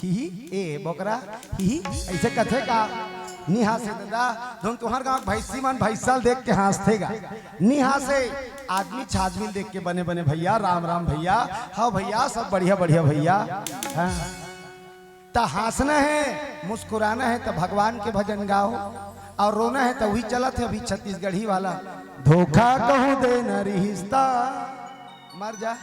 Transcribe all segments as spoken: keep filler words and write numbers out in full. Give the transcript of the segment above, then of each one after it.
ही, ए बोकरा, ही, अइसे कथे का? नि हांसे दादा, धुन तुंहर गांव के भैंसी मन भैंसा ल देख के हांसथे गा। नि हांसे, आदमी छाजमी ल देख के बने बने भैया, राम राम भैया, हव भैया, सब बढ़िया बढ़िया भैया। हाँ। त हांसना हे, मुस्कुराना हे त भगवान के भजन गाव, अउ रोना हे त उही चलत हे अभी छत्तीसगढ़ी वाला, धोखा कहूं दे न रिहिस त मर जा।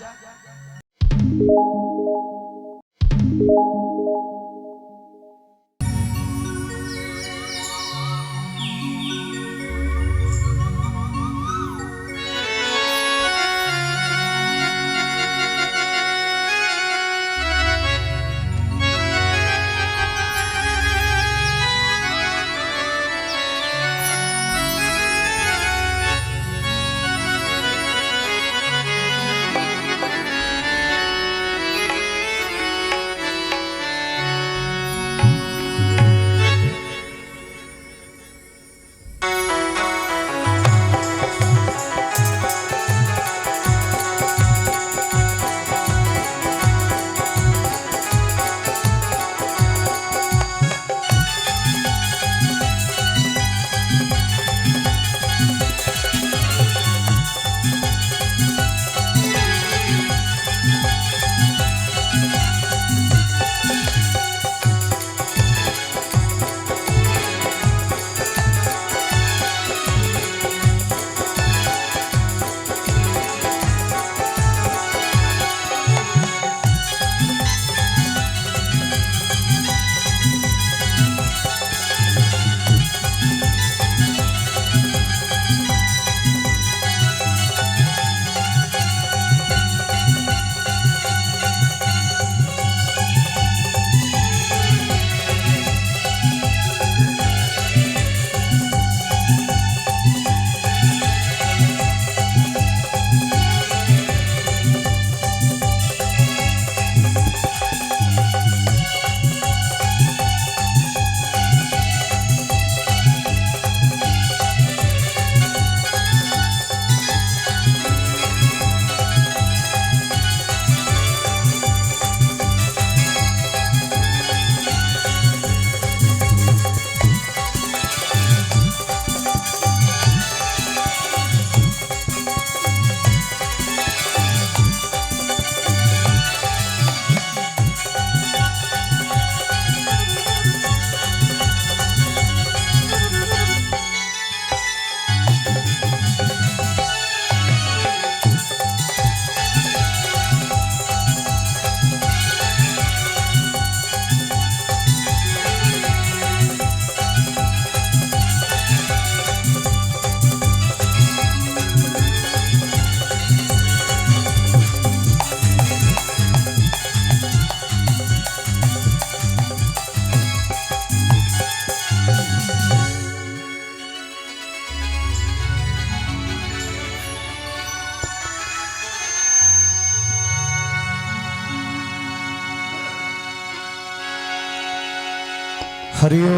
हरि ओम।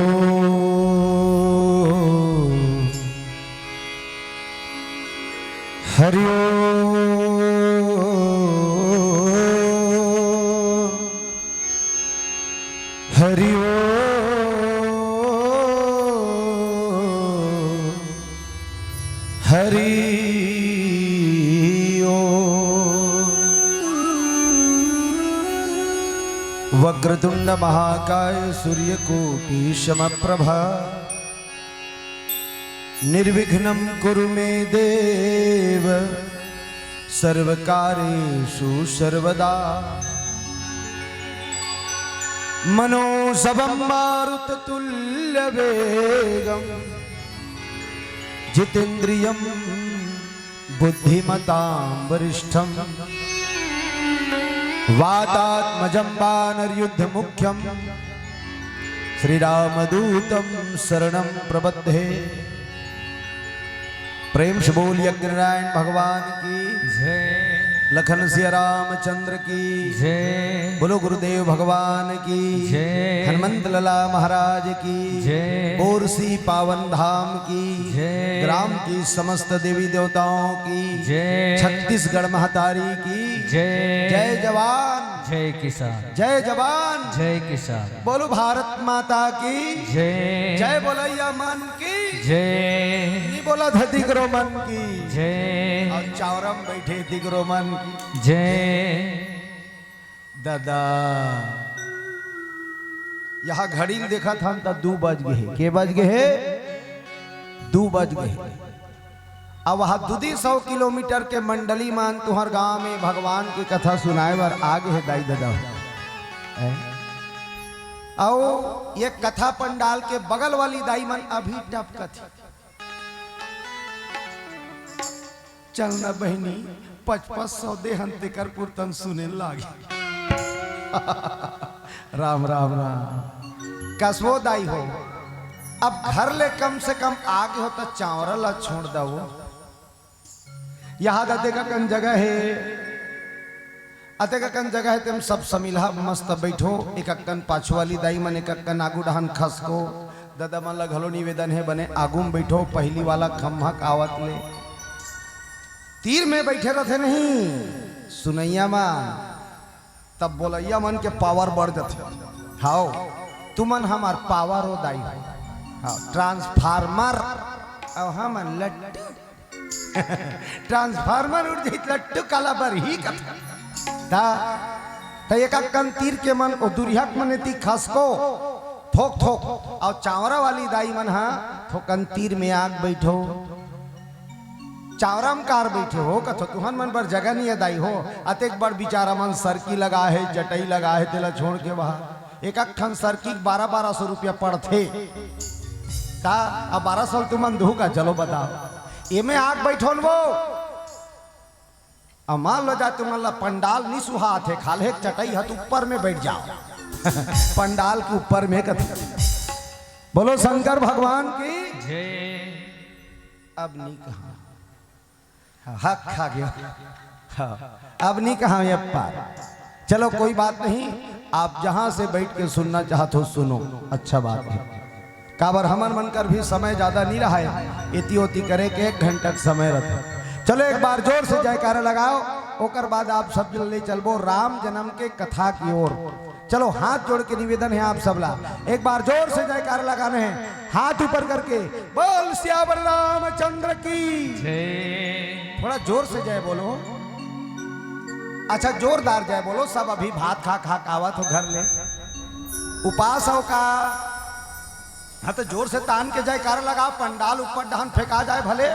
हरि ओम। हरि ओम। हरि ओम। वक्रतुंड महाकाय सूर्यकोटि समप्रभा। निर्विघ्नं कुरु मे देव सर्वकार्येषु सर्वदा। मनोजवं मारुततुल्यवेगं जितेन्द्रियं बुद्धिमतां वरिष्ठं। वातात्मजं वानरयूथमुख्यं श्रीरामदूतं शरणं प्रपद्ये। प्रेम से बोल यज्ञनारायण भगवान की। जय। लखन सिया रामचंद्र की। जय। बोलो गुरुदेव भगवान की। जय। हनुमंत लला महाराज की। जय। बोरसी पावन धाम की। जय। ग्राम की समस्त देवी देवताओं की। जय। छत्तीसगढ़ महतारी की। जय। जय जवान। जय किसान। जय जवान। जय किसान। बोलो भारत माता की। जय। जय बोलैया मन की। जय। नहीं बोला था दिगरो मन की। जय। अउ चावरा म बैठे दिगरो मन की। जय। दादा, यहाँ घड़ी ल देखत हन त दू बज गे हे। के बज गे हे? दू बज गे हे। अब वहाँ दू दी सौ किलोमीटर के मंडली मन तुहर गांव में भगवान की कथा सुनाए बर आ गे हे दाई ददा। हैं? अउ ये कथा पंडाल के बगल वाली दाई मन अभी टपकत हे। चल न बहिनी, पच पच सौ देहन तेकर पुरतन सुने लागे। राम राम राम। कसवो दाई हो, अब घर ले कम से कम आगे हो त चावरा ला छोड़ दवो। यहाँ अतेक अकन जगह हे, अतेक अकन जगह हे, तेम सब समिलहा मस्त बैठो। एक अकन पाछू वाली दाई मन, एक अकन आगू डहन खसको। ददा मन ला घलो निवेदन हे, बने आगू म बैठो, पहिली वाला खम्हा कावत ले। तीर में बैठे रथे नहीं सुनैया मन, तब बोलैया मन के पावर बढ़ जथे। हाओ, तुमन हमार पावर हो दाई हो। हाँ, ट्रांसफार्मर, अउ हमन लट्टू। ट्रांसफार्मर उड़ जाई त लट्टू काला बरही कथे। ता, त एक अकन तीर के मन ओ दुरिहा के मन एती खसको, थोक थोक, अउ चावरा वाली दाई मन हा थोकन तीर में आग बैठो। चावरा म कार बैठे हो कथो, तुहन मन बर जगह नहीं हे दाई हो। अतेक बड़ बिचारा मन सरकी लगा हे, चटई लगा हे, तेला छोड़ के वहा एक अक ठन सरकी के बारह बारह सौ रुपया पड़थे। ता अब बारह सौ तुमन दुहू का, चलो बताओ। एमे आग बैठोन वो। अब मान लो जा तुमन ला पंडाल नी सुहात हे, खाल्हे के चटई ह त ऊपर में बैठ जाओ। पंडाल के ऊपर में कथो। बोलो शंकर भगवान की। जय। अब नी कहा। हाँ, हक खा गया। हाँ, अब नी कहा ये पार। चलो कोई बात नहीं, आप जहाँ से बैठ के सुनना चाहत हो सुनो, अच्छा बात हे। काबर हमन मन कर भी समय ज्यादा नी रहा हे, एती ओती करे के एक घंटा के समय रथे। चलो एक बार जोर से जयकारा लगाओ, ओकर बाद आप सब ले चलबो राम जन्म के कथा की ओर। चलो, हाथ जोड़ के निवेदन हे आप सबला, एक बार जोर से जयकारा लगाना हे, हाथ ऊपर करके, बोल सियावर रामचंद्र की। जय। थोड़ा जोर से जय बोलो। अच्छा, जोरदार जय बोलो सब। अभी भात खा खा के आवत हो घर ले, उपास हो का? हाँ, त जोर से तान के जयकारा लगाओ, पंडाल ऊपर डहन फेंका जाए भले,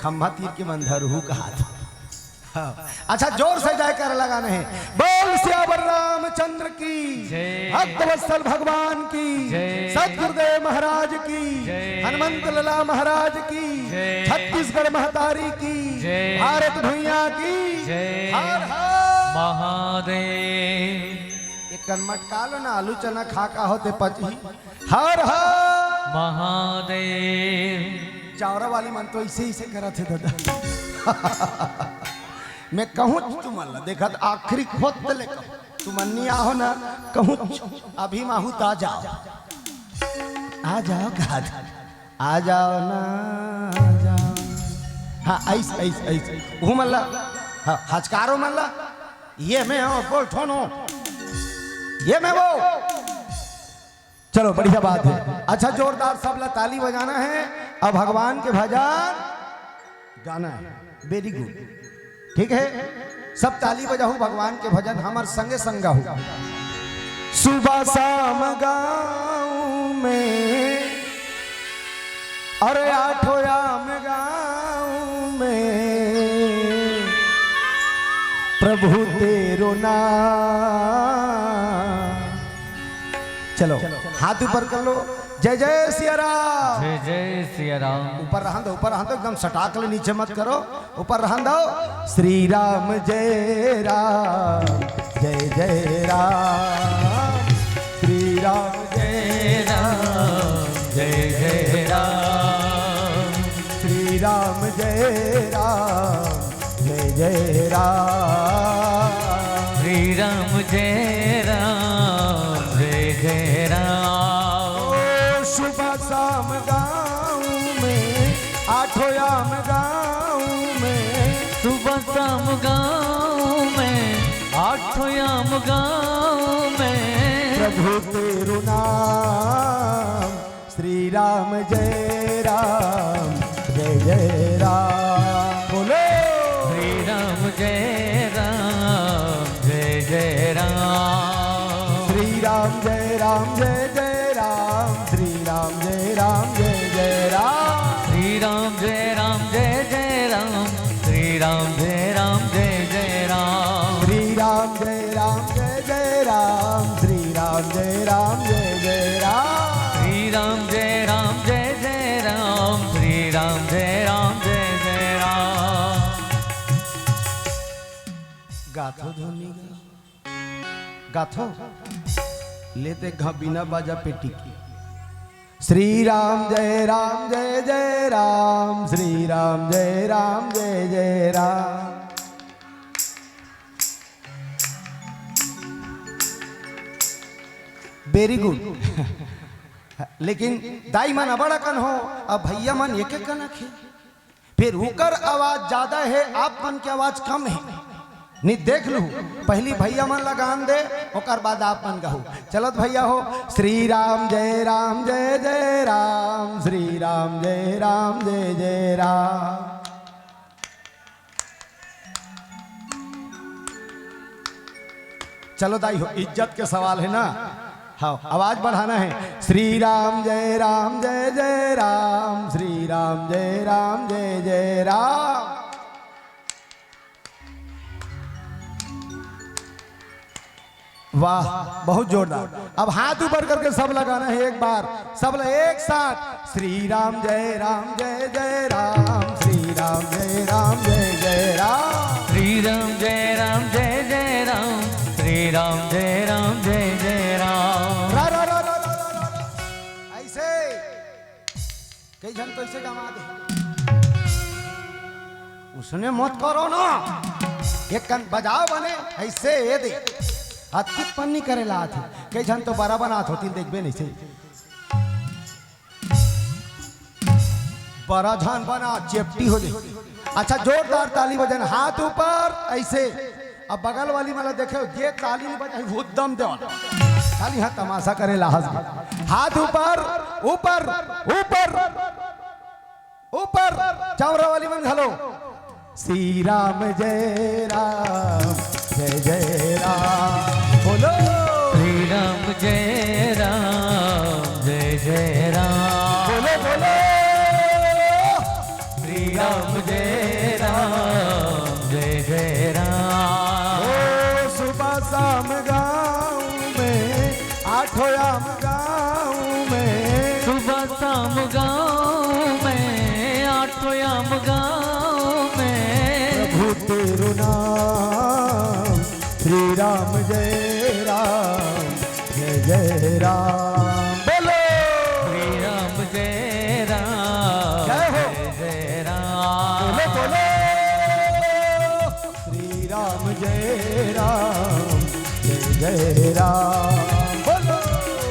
खम्भा तीर के मन धरहू कहा था। हाँ। अच्छा, जोर से जयकारा लगाना हे। बोल सियावर रामचंद्र की। जय। भक्त वत्सल भगवान की। जय। सतगुरुदेव महाराज की। जय। हनुमंत लला महाराज की। जय। छत्तीसगढ़ महतारी की। जय। भारत भुइयां की। जय। हर हर महादेव। एक कन मटका लो ना, आलू चना खा का होते पची। हर हर महादेव। चावरा वाली मन तो ऐसे ही से करत हे दादा। मैं कहूँ तुमन ला, देखत आखिरी खोत ले कहूँ, तुमन नी आहो ना, कहूँ अभी माहू त आ जाओ, आ जाओ, कहा था, आ जाओ ना, आ जाओ। हाँ, ऐस, ऐस, ऐस, वो मन ला, हाँ, हचकारो मन ला, ये मैं हो, बोल ठोनो, ये मैं वो। चलो, बढ़िया बात हे। अच्छा, जोरदार सबला ताली बजाना हे अउ भगवान के भजन गाना हे। Very good। ठीक हे, सब ताली बजाहू, भगवान के भजन हमर संगे संग गाहू। सुबह शाम गाँव में, अरे आठो आम गाँव में, प्रभु तेरो नाम। चलो, हाथ ऊपर कर लो। जय जय सिया राम। जय जय सिया राम। ऊपर रहन दो, ऊपर रहन दो, एकदम सटाक ले नीचे मत करो, ऊपर रहन दो। श्री राम जय राम, जय जय राम। श्री राम जय राम, जय जय राम। श्री राम जय राम, जय जय राम। जय राम, जय जय राम। ओ सुबह शाम गाँव में, आठों याम गाँव में। सुबह शाम गाँव में, आठों याम गाँव में। प्रभु तेरो नाम श्री राम जय राम जय जय राम। बोलो। श्री राम जय राम जय जय राम। श्री राम जय राम जय जय राम। श्री राम जय राम जय जय राम। श्री राम जय राम जय जय राम। श्री राम जय राम जय जय राम। श्री राम जय राम जय जय राम। श्री राम जय राम जय जय राम। श्री राम जय राम जय जय राम। श्री राम जय राम जय जय राम। गाथो धुनी गा। गाथो। लेते घा बिना बाजा पेटी के। श्री राम जय राम जय जय राम। श्री राम जय राम जय जय राम। वेरी गुड। लेकिन दाई मन अबड़ अकन हो, अब भैया मन एक एक कन आखे। फिर उकर आवाज ज्यादा हे, आप मन के आवाज कम हे। नहीं, देख लू, पहली भैया मन ला गान दे, ओकर बाद आप मन गहू। चलत भैया हो, श्री राम जय राम जय जय राम। श्री राम जय राम जय जय राम। चलो दाई हो, इज्जत के सवाल हे ना। हाँ, आवाज बढ़ाना हे। श्री राम जय राम जय जय राम। श्री राम जय राम जय जय राम। वाह, बहुत जोरदार। अब हाथ ऊपर करके सब लगाना हे एक बार, सब ल-, एक साथ। श्री राम जय राम जय जय राम। श्री राम जय राम जय जय राम। श्री राम जय राम जय जय राम। श्री राम जय राम जय जय राम। रा, रा, रा, रा। ऐसे कई झन तो ऐसे गमा दे। उसने मत करो ना। एक कन बजाओ बने, ऐसे ये दे। हाथ कित पन्नी करे लात हे। कई झन तो बड़ा बनात होती, देखबे नहीं से। बड़ा झन बना, चेपटी हो दे। अच्छा, जोरदार ताली बजन, हाथ ऊपर, ऐसे। अब बगल वाली मन ला देखे, जे ताली नहीं बजाई, वो दम दे वाला। खाली हाँ तमाशा करे लाहस में। हाथ ऊपर, ऊपर, ऊपर, ऊपर। चावरा वाली मन घलो। श्री राम जय राम जय जय राम। बोलो। श्री राम जय राम जय जय राम। बोलो, बोलो। श्री राम जय राम जय जय राम। ओ सुबह शाम गाँव में, आठों याम गाँव में। सुबह शाम गाँव में, आठों याम गाँव में। प्रभु तेरो नाम श्री राम जय राम जय जय राम। बोलो। श्री राम जय राम जय हो। जय राम। बोलो, बोलो। श्री राम जय राम जय जय राम। बोलो।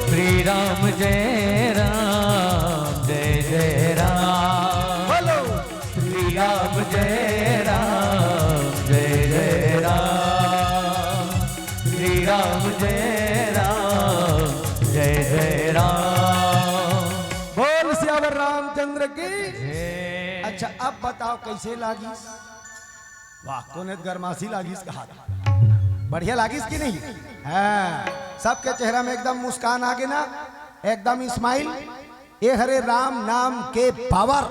श्री राम जय राम जय जय राम। बोलो। श्री राम जय राम जय जय राम। श्री राम जय राम जय जय राम। बोल सियावर रामचंद्र की। जय। अच्छा, अब बताओ कैसे लागिस? वाह, कोने गरमासी लागिस कहा। बढ़िया लागिस कि नहीं? हाँ, सबके चेहरा में एकदम मुस्कान आ गे ना, एकदम स्माइल। ए हरे राम नाम के पावर।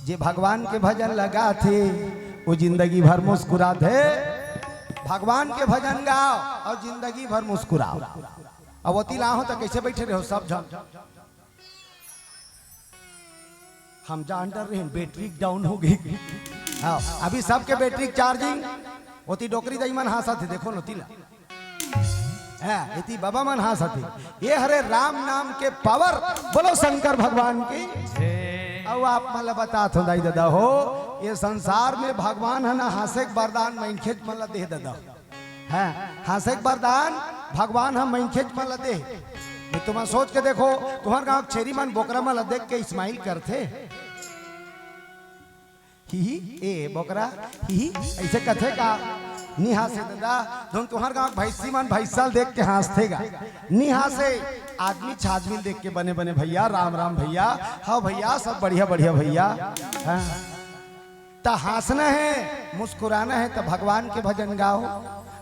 जे भगवान के भजन लगाथे, वो जिंदगी भर मुस्कुराथे। भगवान के भजन गाओ और जिंदगी भर मुस्कुराओ। अब ओती लाहो तो कैसे बैठे रहो सब झन? हम जान डर रहे हैं, बैटरी डाउन हो गई। हाँ, अभी सबके बैटरी चार्जिंग। ओती डोकरी दाई मन हाँसत हे, देखो नोती ला। हाँ, इति बाबा मन हाँसत हे। ये हरे राम नाम के पावर। बोलो शंकर भगवान की। अउ आप मन ला बतात हो दाई ददा हो, ये संसार में भगवान ह ना हाँसे के वरदान मनखे मन ला दे ददा हो। हाँ, हाँसे के वरदान भगवान ह मनखेच मन ल दे। ये तुमन सोच के देखो, तुम्हर गांव के छेरी मन बोकरा मन ल देख के स्माइल करथे? ही ही, ए बोकरा, ही ही, अइसे कथे का? नी हाँसे ददा। धुन तुम्हर गांव के भैंसी मन भैंसा ल देख के हाँसथे गा? नी हाँसे। आदमी छादमी ल देख के बने बने भैया, राम राम भैया, हाँ भैया, सब बढ़िया बढ़िया भैया। हाँ। त हाँसना हे, मुस्कुराना हे त भगवान के भजन गाओ,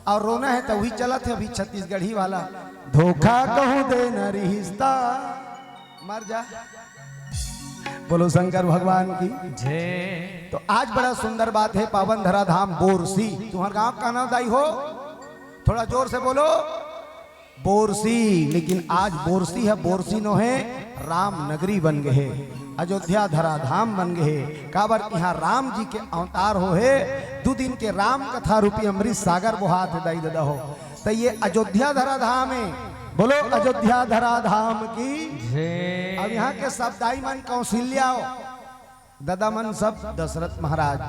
अउ रोना हे त उही चलत हे अभी छत्तीसगढ़ी वाला, धोखा कहूँ दे न रिहिस त मर जा। बोलो शंकर भगवान की। जय। तो आज बड़ा सुंदर बात हे, पावन धरा धाम बोरसी। तुम्हर गांव का नाम दाई हो? थोड़ा जोर से बोलो। बोरसी। लेकिन आज बोरसी ह बोरसी नोहे, राम नगरी बन गे हे, अयोध्या धरा धाम बन गे हे। काबर इहाँ राम जी के अवतार होहे, दू दिन के राम कथा रूपी अमृत सागर बोहात हे दाई ददा हो। त ये अयोध्या धरा धाम हे। बोलो अयोध्या धरा धाम की। जय। अब इहाँ के सब दाई मन कौशल्या हो, ददा मन सब दशरथ महाराज,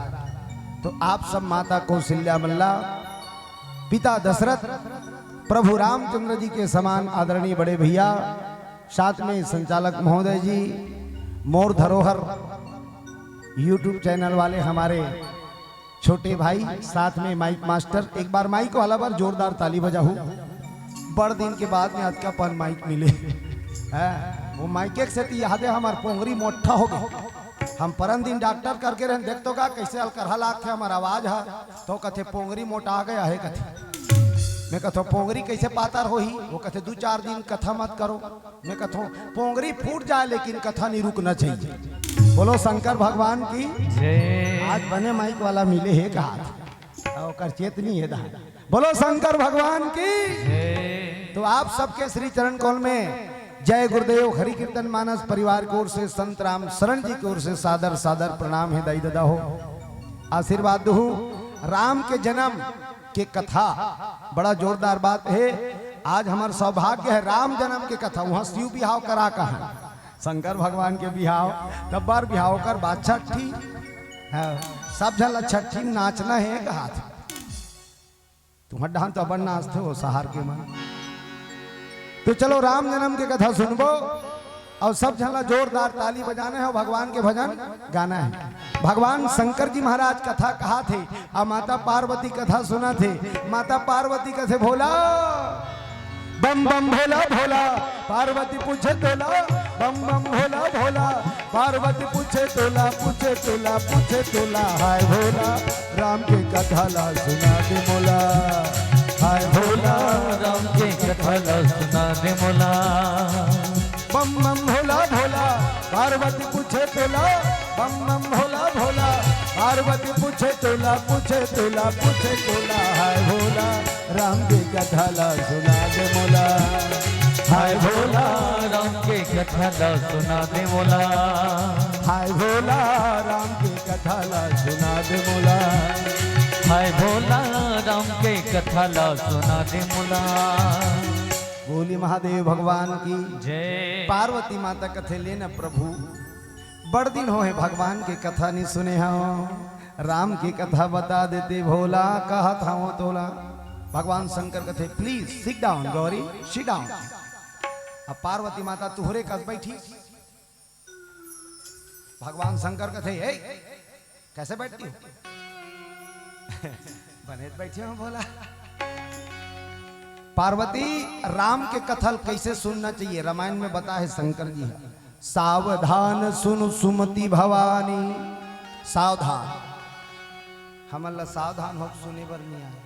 तो आप सब माता कौशल्या मन ला, पिता दशरथ, प्रभु रामचंद्र जी के समान आदरणीय बड़े भैया, साथ में संचालक महोदय जी, मोर धरोहर YouTube चैनल वाले हमारे छोटे भाई, साथ में माइक मास्टर, एक बार माइक वाला बर जोरदार ताली बजाहू। बड़ दिन के बाद में अतका पन माइक मिले। हैं? वो माइक एक सेती याद हे, हमार पोंगरी मोट्ठा हो गे। हम परन दिन डॉक्टर करके रहन, देख तो का कइसे अलकरहा लागथे हमार आवाज ह, तो कथे पोंगरी मोटा गया हे कथे। मैं कथों पोंगरी कइसे पातर होही? वो कथे दू चार दिन कथा मत करो। मैं कथों पोंगरी फूट जाए लेकिन कथा नहीं रुकना चाहिए। बोलो शंकर भगवान की। जय। आज बने माइक वाला मिले हे का हाथ, ओकर चेतनी हे दान। बोलो शंकर भगवान की। जय। तो आप सबके श्री चरण कमल में जय गुरुदेव हरि कीर्तन मानस परिवार की ओर से, संत राम शरण जी की ओर से सादर सादर प्रणाम हे दाई ददा हो। आशीर्वाद दहू। राम के जन्म के कथा बड़ा जोरदार बात हे। आज हमार सौभाग्य हे राम जन्म के कथा, उहाँ शिव बिहाव करा कहा शंकर भगवान के बिहाव, तब बर बिहाव कर बात छठी। हाँ, सब झन ला छठी में नाचना हे कहाथे। तुम्हर डहान तो अपन नाचथे हो सहर के मन। तो चलो राम जन्म के कथा सुनबो अउ सब झन ला जोरदार ताली बजाना हे अउ भगवान के भजन गाना हे। भगवान शंकर जी महाराज कथा कहाथे अउ माता पार्वती कथा सुनाथे। माता पार्वती कथे भोला, बम बम भोला भोला, पार्वती पूछे तोला। बम बम भोला भोला, पार्वती पूछे तोला, पूछे तोला, पूछे तोला। हाय भोला, राम के कथा ला सुना दे मोला। हाय भोला, राम के कथा ला सुना दे मोला। बम बम भोला भोला, पार्वती पूछे तोला। बम बम भोला भोला, पार्वती पूछे तोला, पूछे तोला, पूछे तोला। हाय भोला, राम के कथा ला सुना दे मोला। हाय भोला, राम के कथा ला सुना दे मोला। हाय भोला, राम के कथा ला सुना दे मोला। हाय भोला, राम के कथा ला सुना दे मोला। बोली महादेव भगवान की। जय। पार्वती माता कथे ले न प्रभु, बड़ दिन होहे भगवान के कथा नहीं सुने हव। राम के कथा बता देते भोला, कहत हव तोला। भगवान शंकर कथे, "Please sit down Gauri, sit down।" अब पार्वती माता तुहरे कस बैठी। भगवान शंकर कथे, "ए, कैसे बैठती हो?" बने त बैठे हो भोला। पार्वती, राम के कथा ल कैसे सुनना चाहिए, रामायण में बता हे शंकर जी ह, "सावधान सुन सुमति भवानी।" सावधान, हमन ला सावधान होके सुने बर नहीं आए।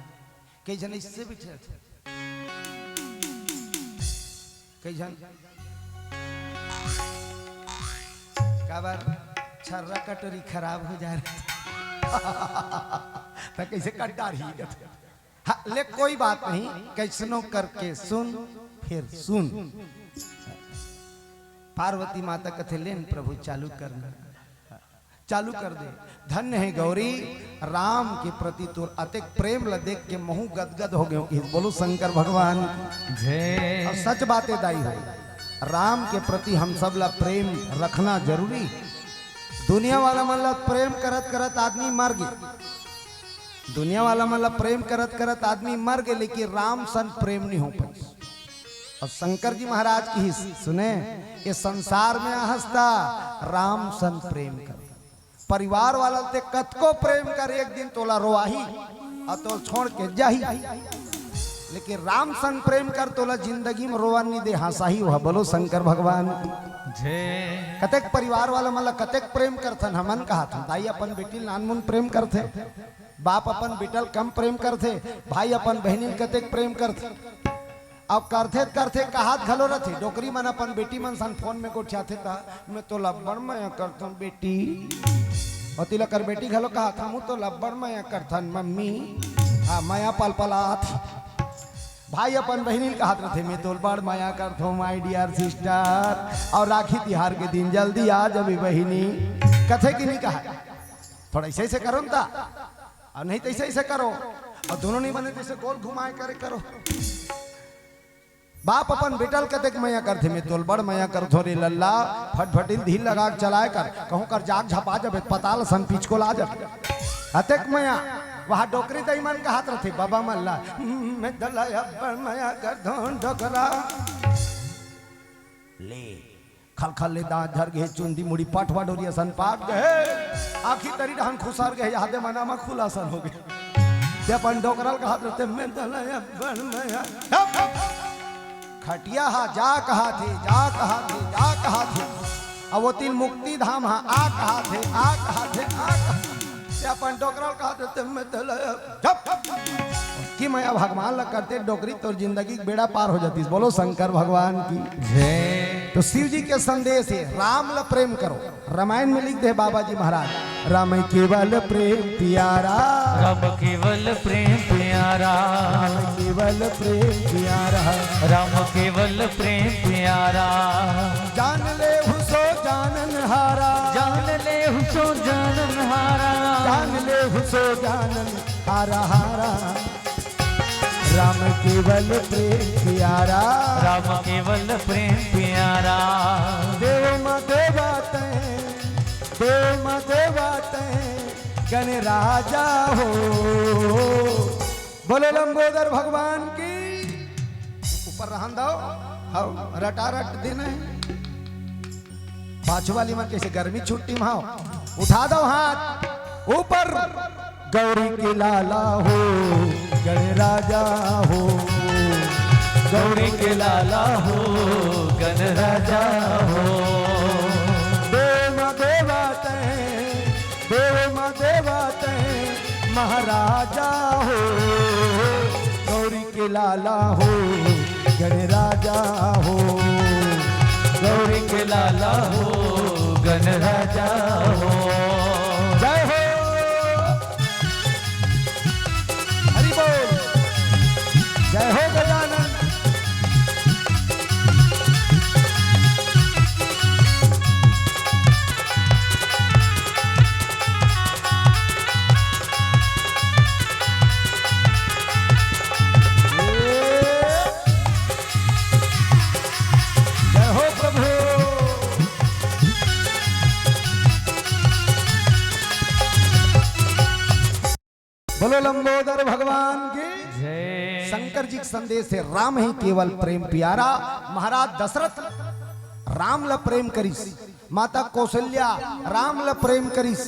कई झन इससे भी ठहरथे, कई झन काबर छर्रा कटोरी खराब हो जा रहे त कैसे कट डारही कथे। हाँ, ले कोई बात नहीं, कैसनो करके सुन, फिर सुन। पार्वती माता कथे, "लेन प्रभु चालू करना।" चालू कर दे। धन्य हे गौरी, राम के प्रति तोर अतेक प्रेम ल देख के महू गदगद हो गेंव। बोलो शंकर भगवान। जय। अउ सच बात हे दाई हो, राम के प्रति हम सब ला प्रेम रखना जरूरी। दुनिया वाला मन ला प्रेम करत करत आदमी मर गे। दुनिया वाला मन ला प्रेम करत करत आदमी मर गे, लेकिन राम सन प्रेम नहीं हो पाइस। अउ शंकर जी महाराज किहिस, सुने, ये संसार में आहस त राम सन प्रेम कर। परिवार वाला ते कतको प्रेम कर, एक दिन तोला रोवाही अउ तोला छोड़ के जाही। लेकिन राम सन प्रेम कर, तोला जिंदगी में रोवन नहीं दे, हंसाही वह। बोलो शंकर भगवान की। जय। कतेक परिवार वाला मन ला कतेक प्रेम करथन, हमन कहाथन, दाई अपन बेटी ल नानमुन प्रेम करथे, बाप अपन बेटा ल कम प्रेम करथे, भाई अपन बहिनी ल कतेक प्रेम करथे। अब करथे त करथे, कहात घलो रथे। डोकरी मन अपन बेटी मन सन फोन में गोठियाथे त, "मैं तोला अब्बड़ मया करथों बेटी।" अउ तिला कर बेटी घलो कहात, "हमू तोला अब्बड़ मया करथन मम्मी।" हाँ, मया पलपलात। भाई अपन बहिनी ल कहात रथे, "मैं तोला बड़ मया करथों my dear sister।" अउ राखी तिहार के दिन, "जल्दी आ जाबे बहिनी।" कथे कि नहीं कहा? थोड़ा ऐसे ऐसे करो न ता, अउ नहीं तो ऐसे ऐसे करो, अउ दोनों नहीं बने तो ऐसे गोल घुमाए करे करो। बाप अपन बेटा ल कतेक मया करथे, "मैं तोला बड़ मया करथों रे लल्ला।" फटफटी ल धीर लगा के चलाए कर, कहूँ कर जाग झपा जाबे, पताल सन पिचकोला जाबे। अतेक मया। वहाँ डोकरी दाई मन कहात रथे, बाबा मन ला, "मैं तोला अब्बड़ मया करथों डोकरा।" ले, खलखल ले दांत झर गे, चुंदी मुड़ी पटवा डोरिया सन पाक गे, आँखी तरी डहन खुसर गे, यादे मना मा खुला सन हो गे। ते अपन डोकरा ल कहात रथे, "मैं तोला अब्बड़ मया।" खटिया हा जा कहाथे, जा कहाथे, जा कहाथे। अब वो तीन मुक्ति धाम हा आ कहाथे, आ कहाथे, आ कहाथे। ते अपन डोकरा ल कहात रथे, "मैं तोला जब कि मया भगवान ला करते डोकरी, तोर जिंदगी के बेड़ा पार हो जातीस।" बोलो शंकर भगवान की। जय। तो शिव जी के संदेश हे, राम ला प्रेम करो। रामायण में लिख दे बाबा जी महाराज, "राम केवल प्रेम प्यारा।" राम केवल प्रेम प्यारा। राम केवल प्रेम प्यारा। राम केवल प्रेम प्यारा। जान लेहु सो जानन हारा। जान लेहु सो जानन हारा। जान लेहु सो जानन हारा हारा। राम केवल प्रेम प्यारा। राम केवल प्रेम प्यारा। देव म देवा तैं, देव म देवा तैं, गण राजा हो। बोलो लंबोदर भगवान की। ऊपर रहन दो, हाँ, रटारट दिन है। पाछू वाली मन कइसे गर्मी छुट्टी में हो, उठा दो हाथ ऊपर। गौरी के लाला हो, गण राजा हो। गौरी के लाला हो, गण राजा हो। देव म देवा तैं, देव म देवा तैं, महाराजा हो। गौरी के लाला हो, गण राजा हो। गौरी के लाला हो, गण राजा हो। जय हो। हरि बोल। जय हो गजानन। जय हो प्रभु। बोलो लंबोदर भगवान की। जय। शंकर जी के संदेश हे, राम ही केवल प्रेम प्यारा। महाराज दशरथ राम ल प्रेम करिस, माता कौशल्या राम ल प्रेम करिस,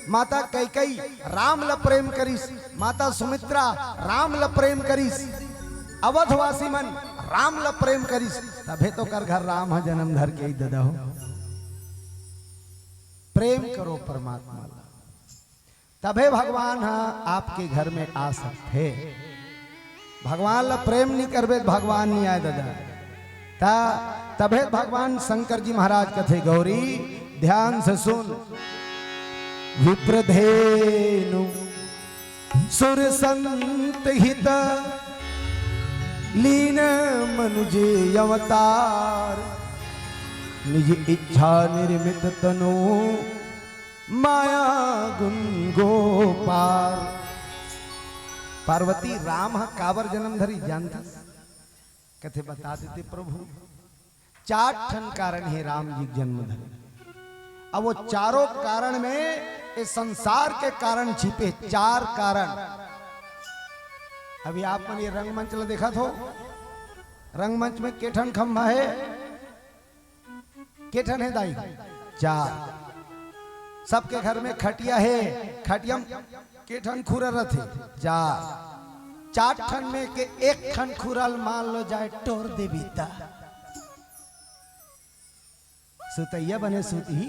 माता कैकई राम ल प्रेम करिस, माता सुमित्रा राम ल प्रेम करिस, अवधवासी मन राम ल प्रेम करिस, तभे तो कर घर राम ह जन्म धर के आई ददा हो। प्रेम करो परमात्मा ला, तभे भगवान ह आपके घर में आ सकथे। भगवान ला प्रेम नहीं करबे त भगवान नहीं आए ददा। ता तभे भगवान शंकर जी महाराज कथे, गौरी ध्यान से सुन। विप्रधेनु सुर संत हित लीन मनुजे अवतार। निज इच्छा निर्मित तनु माया गुण गो पार। पार्वती, राम ह काबर जन्म धरी जानथस? कथे बता देते प्रभु, चार ठन कारण हे राम जी के जन्म धरे। अब वो चारों कारण में, इस संसार के कारण छिपे चार कारण। अभी आप मन ये रंगमंच ला देखत हो, रंगमंच में के ठन खंभा हे? के ठन हे दाई? चार। सबके घर में खटिया हे, खटिया म के ठन खुरा रथे? चार। चार ठन में के एक ठन खुरा ल मान लो जाए टोर देबे त सुतइया बने सुतही,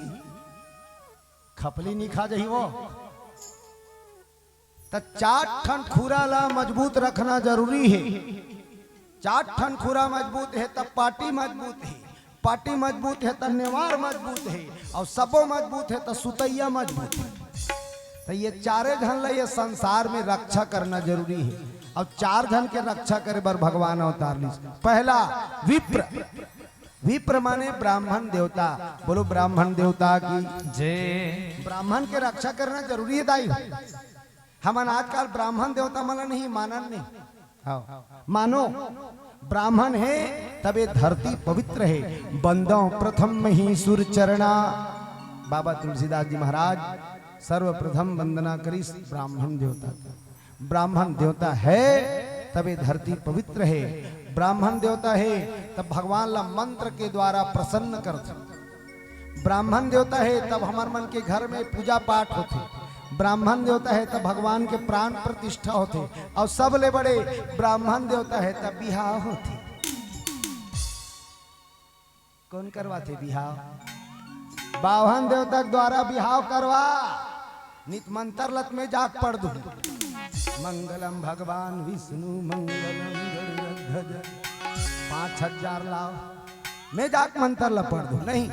खपली नी खा जही वो। त चार ठन खुरा ला मजबूत रखना जरूरी हे। चार ठन खुरा मजबूत हे, त पाटी मजबूत हे, पाटी मजबूत हे, त नेवार मजबूत हे, अउ सबो मजबूत हे, त सुतइया मजबूत हे। त ये चारे झन ला ये संसार में रक्षा करना जरूरी हे। अउ चार झन के रक्षा करे बर भगवान अवतार लिस। पहला विप्र, विप्र माने ब्राह्मण देवता। बोलो ब्राह्मण देवता की। जय। ब्राह्मण के रक्षा करना जरूरी हे दाई। हमन आजकल ब्राह्मण देवता मन ला नहीं मानन नहीं। हाँ। मानो ब्राह्मण हे तबे धरती पवित्र हे। बंदव प्रथम महीसुर चरणा। बाबा तुलसीदास जी महाराज सर्वप्रथम वंदना करिस ब्राह्मण देवता के। ब्राह्मण देवता हे तबे धरती पवित्र हे। ब्राह्मण देवता हे तब भगवान ला मंत्र के द्वारा प्रसन्न करथे। ब्राह्मण देवता हे तब हमर मन के घर में पूजा पाठ होथे। ब्राह्मण देवता हे तब भगवान के प्राण प्रतिष्ठा होथे। अउ सबले बड़े ब्राह्मण देवता हे तब बिहाव होथे। कोन करवाथे बिहाव? बाभन देवता के द्वारा बिहाव करवा। नित मंतर ल त में जाके पढ़ दूं। मंगलम भगवान विष्णु मंगलम गरुड़ध्वज। पाँच हजार लाव। में जाके मंतर ल पढ़ दूं। नहीं,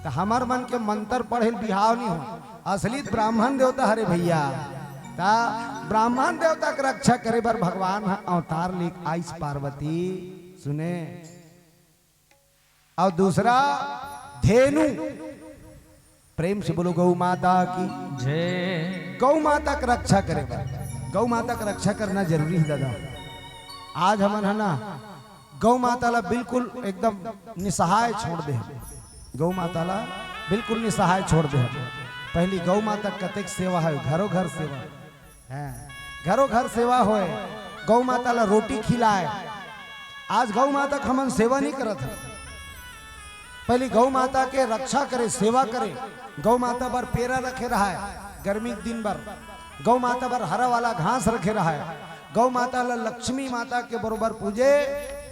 त हमर मन के मंतर पढ़े ल बिहाव नहीं हो। असली त ब्राह्मण देवता हरे भइया। त ब्राह्मण देवता के रक्षा करे बर भगवान ह अवतार लेके आइस पार्वती। सुने। अउ दूसरा धेनु। प्रेम से बोलो गौ माता की। जय। गौ माता के रक्षा करे बर, गौ माता के रक्षा करना जरूरी हे दादा। आज हमन ह ना गौ माता ला बिल्कुल एकदम निसहाय छोड़ दे हन। गौ माता ला बिल्कुल निसहाय छोड़ दे हन। पहली गौ माता के कतेक सेवा हे, घरो घर सेवा। हाँ, घरो घर सेवा होय, गौ माता ला रोटी खिलाय। आज गौ माता के हमन सेवा नहीं करत हन। पहली गौ माता के रक्षा करे, सेवा करे। गौ माता बर पेरा रखे रहाय, गर्मी के दिन बर गौ माता बर हरा वाला घास रखे रहाय। गौ माता ला लक्ष्मी माता के बरोबर पूजे,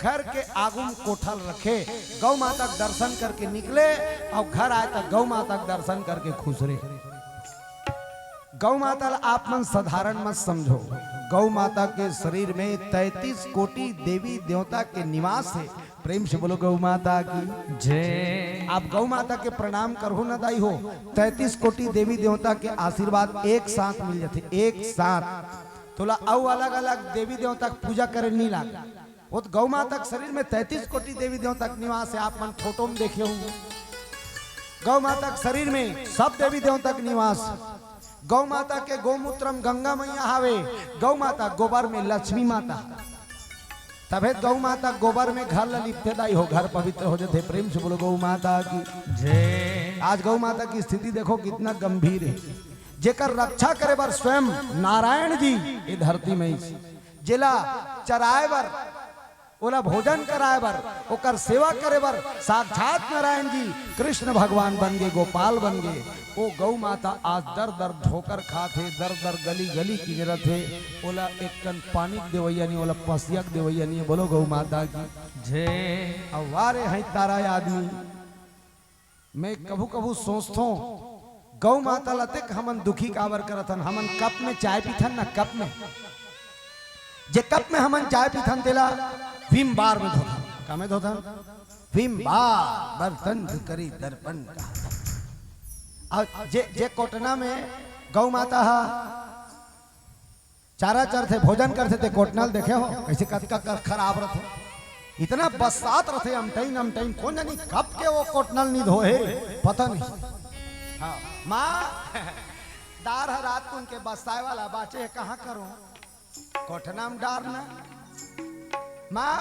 घर के आगू म कोठा ल रखे, गौ माता के दर्शन करके निकले अउ घर आय त गौ माता के दर्शन करके खुसरे। गौ माता ला आप मन साधारण मत समझो। गौ माता के शरीर में तैंतीस कोटि देवी देवता के निवास हे। प्रेम से बोलो गौ माता की। जय। आप गौ माता के प्रणाम करहू ना दाई हो, तैंतीस कोटि देवी देवता के आशीर्वाद एक साथ मिल जाथे, एक साथ। तोला अउ अलग-अलग देवी देवता के पूजा करे नहीं लागे। वो त गौ माता के शरीर में तैंतीस कोटि देवी देवता के निवास हे, आप मन फोटो में देखे हो। गौ माता के शरीर में सब देवी देवता के निवास। गौ माता के गोमूत्र म गंगा मैया हावे, गौ माता गोबर में लक्ष्मी माता। तभे गौ माता गोबर में घर ला लिपथे दाई हो, घर पवित्र हो जाथे। प्रेम से बोलो गौ माता की। जय। आज गौ माता की स्थिति देखो कितना गंभीर हे। जेकर रक्षा करे बर स्वयं नारायण जी ये धरती में आइस, जेला चराए बर, ओला भोजन कराए बर, ओकर सेवा करे बर साक्षात नारायण जी कृष्ण भगवान बन गे, गोपाल बन गे। ओ गौ माता आज दर दर ठोकर खात हे, दर दर गली गली किंजरत हे। ओला एक कन पानी के देवैया नहीं, ओला पसिया के देवैया नहीं। बोलो गौ माता की। जय। अउ वारे हैं तारा आदमी। मैं कभू कभू सोचथों, गौ माता ला तेक हमन दुखी काबर करत हन? हमन कप में चाय पीथन ना, कप में। जे कप में हमन चाय पीथन, तेला विम बार में धोथन। का में धोथन? विम बार, बर्तन करी दर्पण का। अउ जे, जे कोटना में गौ माता हा चारा चरथे, भोजन करथे, ते कोटना ल देखे हो, कइसे कतका क-, खराब रथे, इतना बस्सात रथे, अमटइन, अमटइन, कोन जानी कब के वो कोटना ल नी धोहे, पता नहीं। हाँ, माँ, दार ह रात कुन के बस्साए वाला बाचे हे, कहाँ करो? कोटना म डारना। माँ,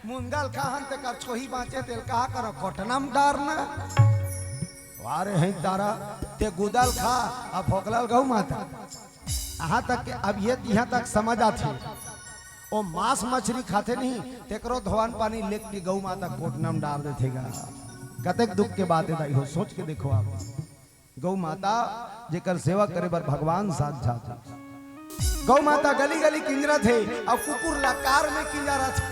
मुनगा ल खाहन तेकर छोही बाचे, तेल कहाँ करो? कोटना म डारना। वारे हैं तारा, ते गुदा ल खा, अब फोकला ल गौ माता। यहाँ तक के अब ये, यहाँ तक समझ आथे। ओ मांस मछरी खाथे नहीं, तेकरो धोवन पानी लेके गौ माता कोटना म डार देथे गा। कतेक दुख के बात हे दाई हो, सोच के देखो आप। गौ माता जेकर सेवा करे बर भगवान साक्षात हे। गौ माता गली गली किंजरत हे अउ कुकुर ला कार में किंजरत हे।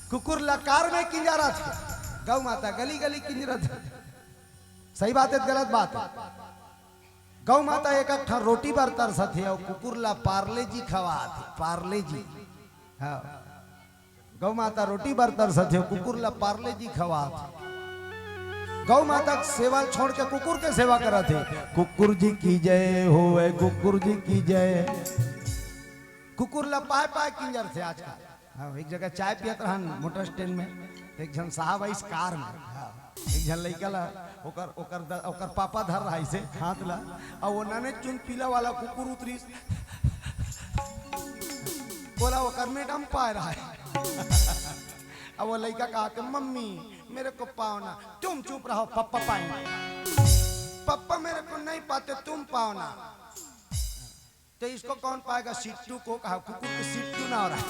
कुकुर ला कार में किंजरत हे। गौ माता गली गली किंजरत हे। सही बात हे, गलत बात हे? गौ माता एक अट्ठा रोटी बर तरसत हे अउ कुकुर ला पार्ले जी खवात हे, पार्ले जी। हाँ, गौ माता रोटी बर तरसत हे, कुकुर ला पार्ले जी खवात हे। गौ माता के सेवा छोड़ के कुकुर के सेवा करत हे। कुकुर जी की जय होवे, कुकुर जी की जय। कुकुर ला पाय पाय किंजरथे आजकल। हाँ, एक जगह चाय पियत रहन मोटर स्टैंड में, एक झन साहब आइस कार में। हाँ, एक झन लइका ला ओकर, ओकर द-, ओकर पापा धर रहा इसे हाथ ला, अउ वो नने चुन पीला वाला कुकुर उतरिस, बोला ओकर मैडम पाय रहा हे। अब वो लइका कहा कि मम्मी मेरे को पाओ ना। तुम चुप रहो, पप्पा पाएंगे। पप्पा मेरे को नहीं पाते, तुम पाओ ना। तो इसको कौन पाएगा? सिट्टू को कहा, कुकुर के सिट्टू ना हो रहा है।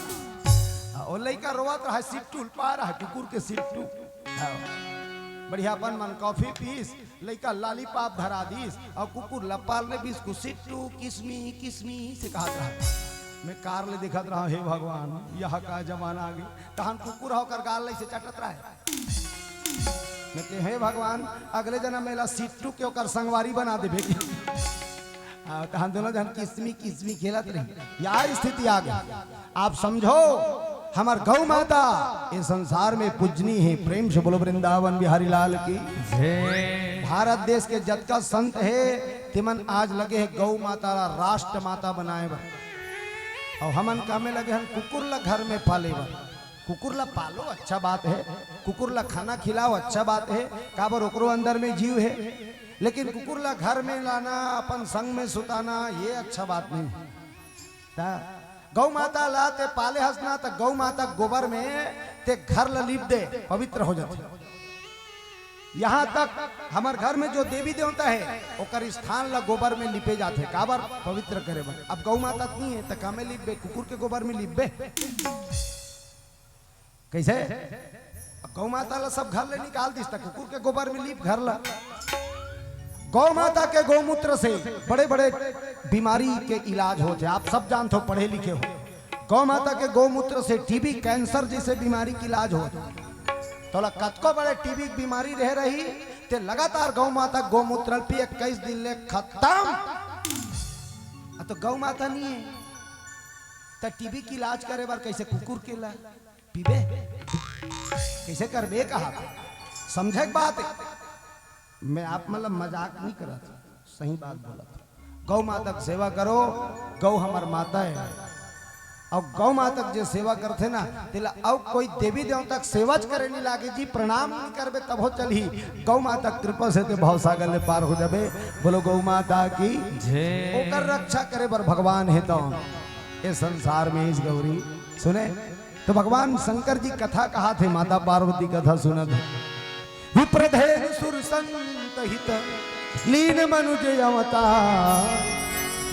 हाँ, वो लइका रोवत रहा, सिट्टू पा रहा है, कुकुर के सिट्टू। हाँ। बढ़िया अपन मन कॉफी पीस, लइका लॉलीपॉप धरा दीस, अउ कुकुर ला पार्ले बिस्कुट, सिट्टू किसमी किसमी से कहत रहा। मैं कार ले देखत रहा, हे भगवान, यह का जमाना आ गया। तहन कुकुर ह ओकर गाल ले से चटत रहा। मैं कहे, हे भगवान, अगले जन्म में ला सिट्टू के ओकर संगवारी बना देबे। हाँ, तहन दोनों जन किसमी किसमी खेलत रही। या स्थिति आ गई। आप समझो, हमर गौ माता ये संसार में पूजनीय हे। प्रेम से बोलो वृंदावन बिहारी लाल की। जय। भारत देश के जतका संत हे, तिमन आज लगे हे गौ माता ला राष्ट्र माता बनाए बर। अउ हमन कामे लगे हन कुकुर ला घर में पाले बर। कुकुर ला पालो, अच्छा बात हे, कुकुर ला खाना खिलाओ, अच्छा बात हे, काबर ओकरो अंदर में जीव हे। लेकिन कुकुर ला घर में लाना, अपन संग में सुताना, ये अच्छा बात नहीं हे। त गौ माता ला ते पाले हस ना, त गौ माता गोबर में ते घर ला लीप दे, पवित्र हो जाथे। यहाँ तक हमर घर में जो देवी देवता हे, ओकर स्थान ला गोबर में लिपे जाथे, काबर? पवित्र करे बर। अब गौ माता त नहीं हे, त कामे लिपबे? कुकुर के गोबर में लिपबे। कैसे? अब गौ माता ला सब घर ले निकाल दिस, त कुकुर के गोबर में लीप घर ला। गौ माता के गौमूत्र से बड़े-बड़े बीमारी के इलाज होथे। आप सब जानथो, पढ़े लिखे हो। गौ माता के गौमूत्र से टीबी, कैंसर जैसे बीमारी के इलाज होथे। तोला कतको बड़े टीबी के बीमारी रहे रही, ते लगातार गौ माता के गौमूत्र ल पी, इक्कीस दिन ले खत्म। आ तो गौ माता नहीं हे, त टीबी के इलाज करे बर कैसे कुकुर के ला पीबे? कैसे करबे? कहा समझे के बात हे। मैं आप मतलब मजाक नहीं करत, सही बात बोलत। गौ माता के सेवा करो, गौ हमर माता हे। अउ गौ माता के जे सेवा करथे ना, तेला अउ कोई देवी देवता के सेवा च करे नहीं लागे जी, प्रणाम नहीं करबे तभो चलही। गौ माता के कृपा से ते भवसागर ले पार हो जाबे। बोलो गौ माता की। जय। ओकर रक्षा करे बर भगवान हे तो ये संसार में इस गौरी सुने। तो भगवान शंकर जी कथा कहाथे, माता पार्वती कथा सुनत हे। विप्रधेनु सुर संत हित लीन मनुज अवतार,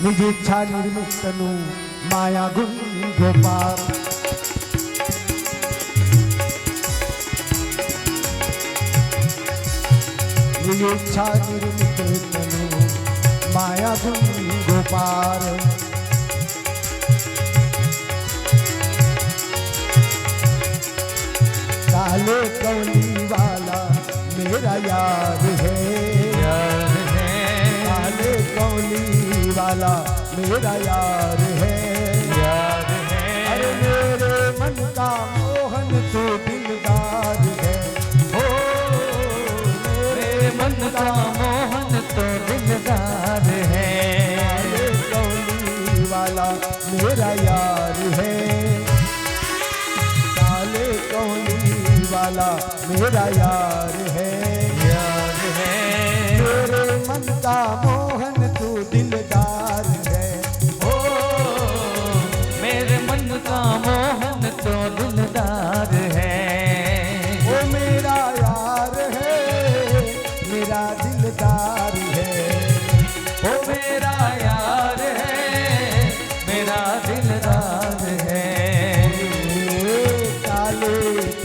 निज इच्छा निर्मित तनु माया गुण गोपाल। निज इच्छा निर्मित तनु माया गुण गोपाल। काले कौली वाला मेरा यार है। यार है। काले कौली वाला मेरा यार है। यार है। अरे मेरे मन का मोहन तू दिलदार है। ओ मेरे मन का मोहन तो दिलदार है। काले कौली वाला मेरा यार है। काले कौली वाला मेरा यार है। यार है। मेरे मन का मोहन तू दिलदार है। ओ मेरे मन का मोहन तो दिलदार है। ओ मेरा यार है, मेरा दिलदार है। ओ मेरा यार है, मेरा दिलदार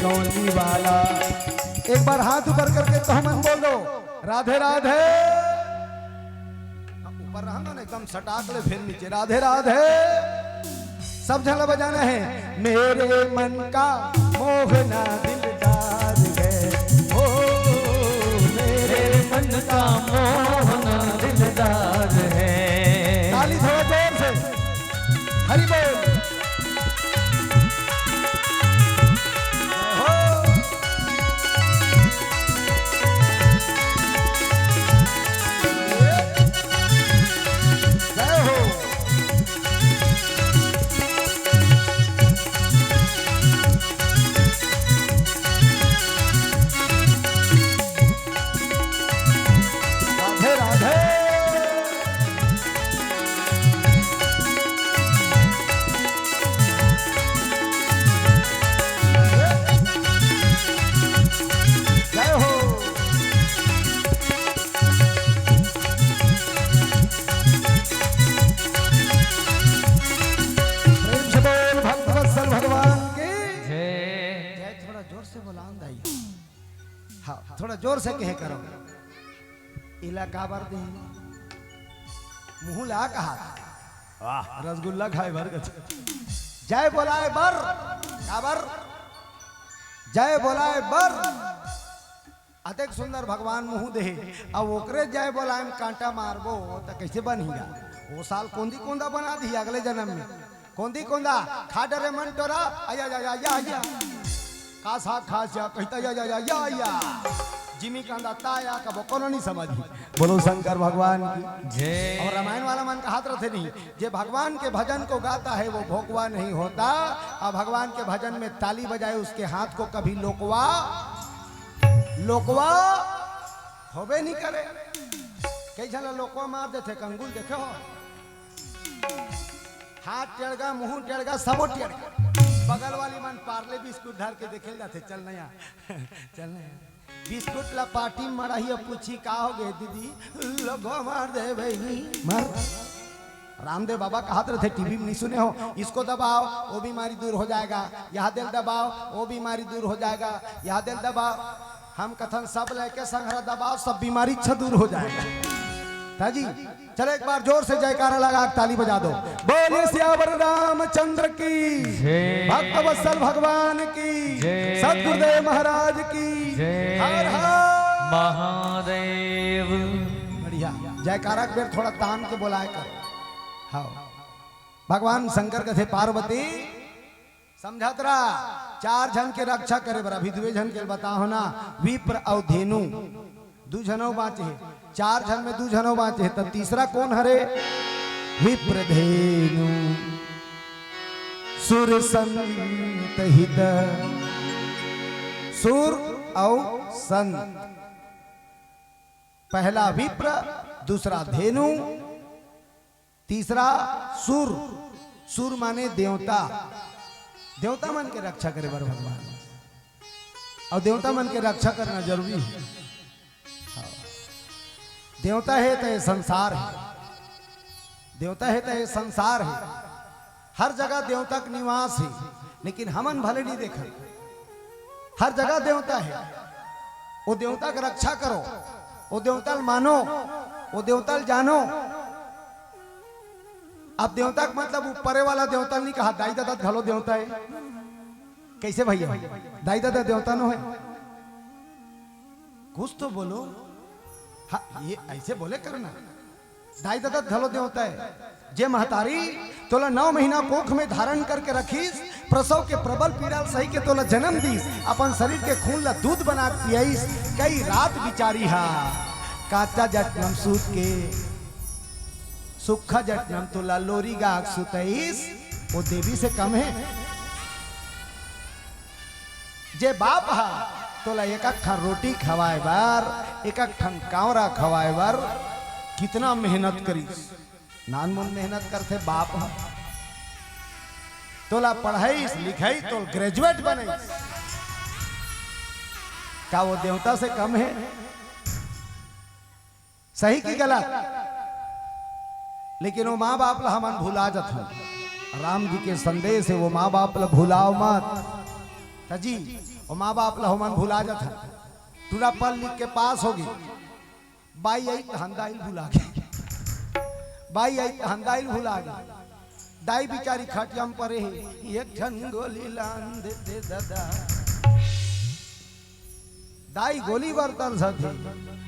होने वाला। एक बार हाथ ऊपर करके तो मन बोल दो, राधे राधे। ऊपर रहना ना, एकदम सटाक ले, फिर नीचे, राधे राधे। सब झन ला बजाना है। मेरे मन का मोहना दिलदार है, ओ मेरे मन का मोहना दिलदार है। ताली थोड़ा जोर से। हरि बोल। जय हो। राधे राधे। जय हो। प्रेम से बोल भक्त वत्सल भगवान की जय। जय। थोड़ा जोर से बोला दाई। हाँ, थोड़ा जोर से कहे करो। इला काबर दे? मुंह ला कहा। वाह, रसगुल्ला खाए बर के। जय बोलाए बर, काबर? जय बोलाए बर। अतेक सुंदर भगवान मुंह दे, अब ओकरे जय बोलाए में कांटा मारबो, त कैसे बनही गा? वो साल कोंदी कोंदा बना दी अगले जन्म में। कोंदी कोंदा, खा डरे मन टोरा, आया, या, या, या, या। का साग खास या, कहता, या, या, या, या, या। जिमी कांदा ताया, कबो कोनो नहीं समझी। बोलो शंकर भगवान की। जय। और रामायण वाला मन कहत रहते नहीं, जे भगवान के भजन को गाता है, वो भोकवा नहीं होता। और भगवान के भजन में ताली बजाए, उसके हाथ को कभी लोकवा, लोकवा होबे नहीं करे। कई झन लोकवा मार देथे, कंगुल देखे हो? हाथ टेड़गा, मुंह टेड़गा, सबो टेड़गा। बगल वाली मन पार्ले बिस्कुट धर के देखे जाथे, चल नया, चल नया। बिस्कुट ला पार्टी में मड़ाही, अब पूछी, "का हो गए दीदी?" "लोगो मार दे बहिनी, मार।" रामदेव बाबा कहत रहते, टीवी में नहीं सुने हो, "इसको दबाओ, वो बीमारी दूर हो जाएगा, यह दिल दबाओ, वो बीमारी दूर हो जाएगा, यह दिल दबाओ।" हम कथन, "सब लेके संघरा दबाओ, सब बीमारी अच्छा दूर हो जाएगा।" था जी। चलो, एक बार जोर से जयकारा लगा के ताली बजा दो। बोलिए सियावर रामचंद्र की, जय। भक्त वत्सल भगवान की, जय। सतगुरुदेव महाराज की, जय। हर हर महादेव। बढ़िया। जयकारा के बेर थोड़ा तान के बोलाए कर। हाँ। भगवान शंकर कथे, पार्वती, समझत रहा, चार झन के रक्षा करे बर, अभी दुए झन के बताओ ना, विप्र अउ धेनु, दू झनौ बाँचे हे, चार झन में दू झनौ बाँचे हे, त तीसरा कोन हरे? विप्र धेनु सुर संत हित, सुर अउ संत, पहला विप्र, दूसरा धेनु, तीसरा सुर, सुर माने देवता, देवता मन के रक्षा करे बर भगवान, अउ देवता मन के रक्षा करना जरूरी हे। हाँ। देवता हे त ये संसार हे, देवता हे त ये संसार हे, हर जगह देवता के निवास हे, लेकिन हमन भले नहीं देखन, हर जगह देवता हे। वो देवता के रक्षा करो, वो देवता ल मानो, वो देवता ल जानो। अब देवता के मतलब ऊपरे वाला देवता नहीं कहा, दाई ददा घलो देवता हे। कैसे भैया? दाई ददा देवता नो हे? कुछ तो बोलो। हाँ, ये ऐसे बोले करना। दाई ददा घलो देवता हे। जे महतारी तोला नौ महीना कोख में धारण करके रखिस, प्रसव के प्रबल पीड़ा ल सही के तोला जन्म दीस, अपन शरीर के खून ला दूध बना के पियाइस, कई रात बिचारी हा काचा जटनम सूत के, सुक्खा जटनम तोला लोरी गा के सुतइस, वो देवी से कम हे? जे बाप हा तोला एक एक ठन रोटी खवाए बर, एक एक ठन कांवरा खवाए बर कितना मेहनत करिस। नानमुन मेहनत करथे बाप ह। तोला पढ़ाईस, लिखाईस, तोला ग्रेजुएट बनईस। का वो देवता से कम हे? सही कि गलत? लेकिन वो माँ बाप ला हमन भुला जथन। राम जी के संदेश हे, वो माँ बाप ला भुलाओ मत। त जी, अउ माँ बाप ला हमन भुला जाथन। टूरा पढ़ लिख के पास होगे, बाई आई तहन दाई ल भुला गे, बाई आई तहन दाई ल भुला गे। दाई बिचारी खटिया म परे हे, एक ठन गोली लान दे दे ददा। दाई गोली बर तरसत हे,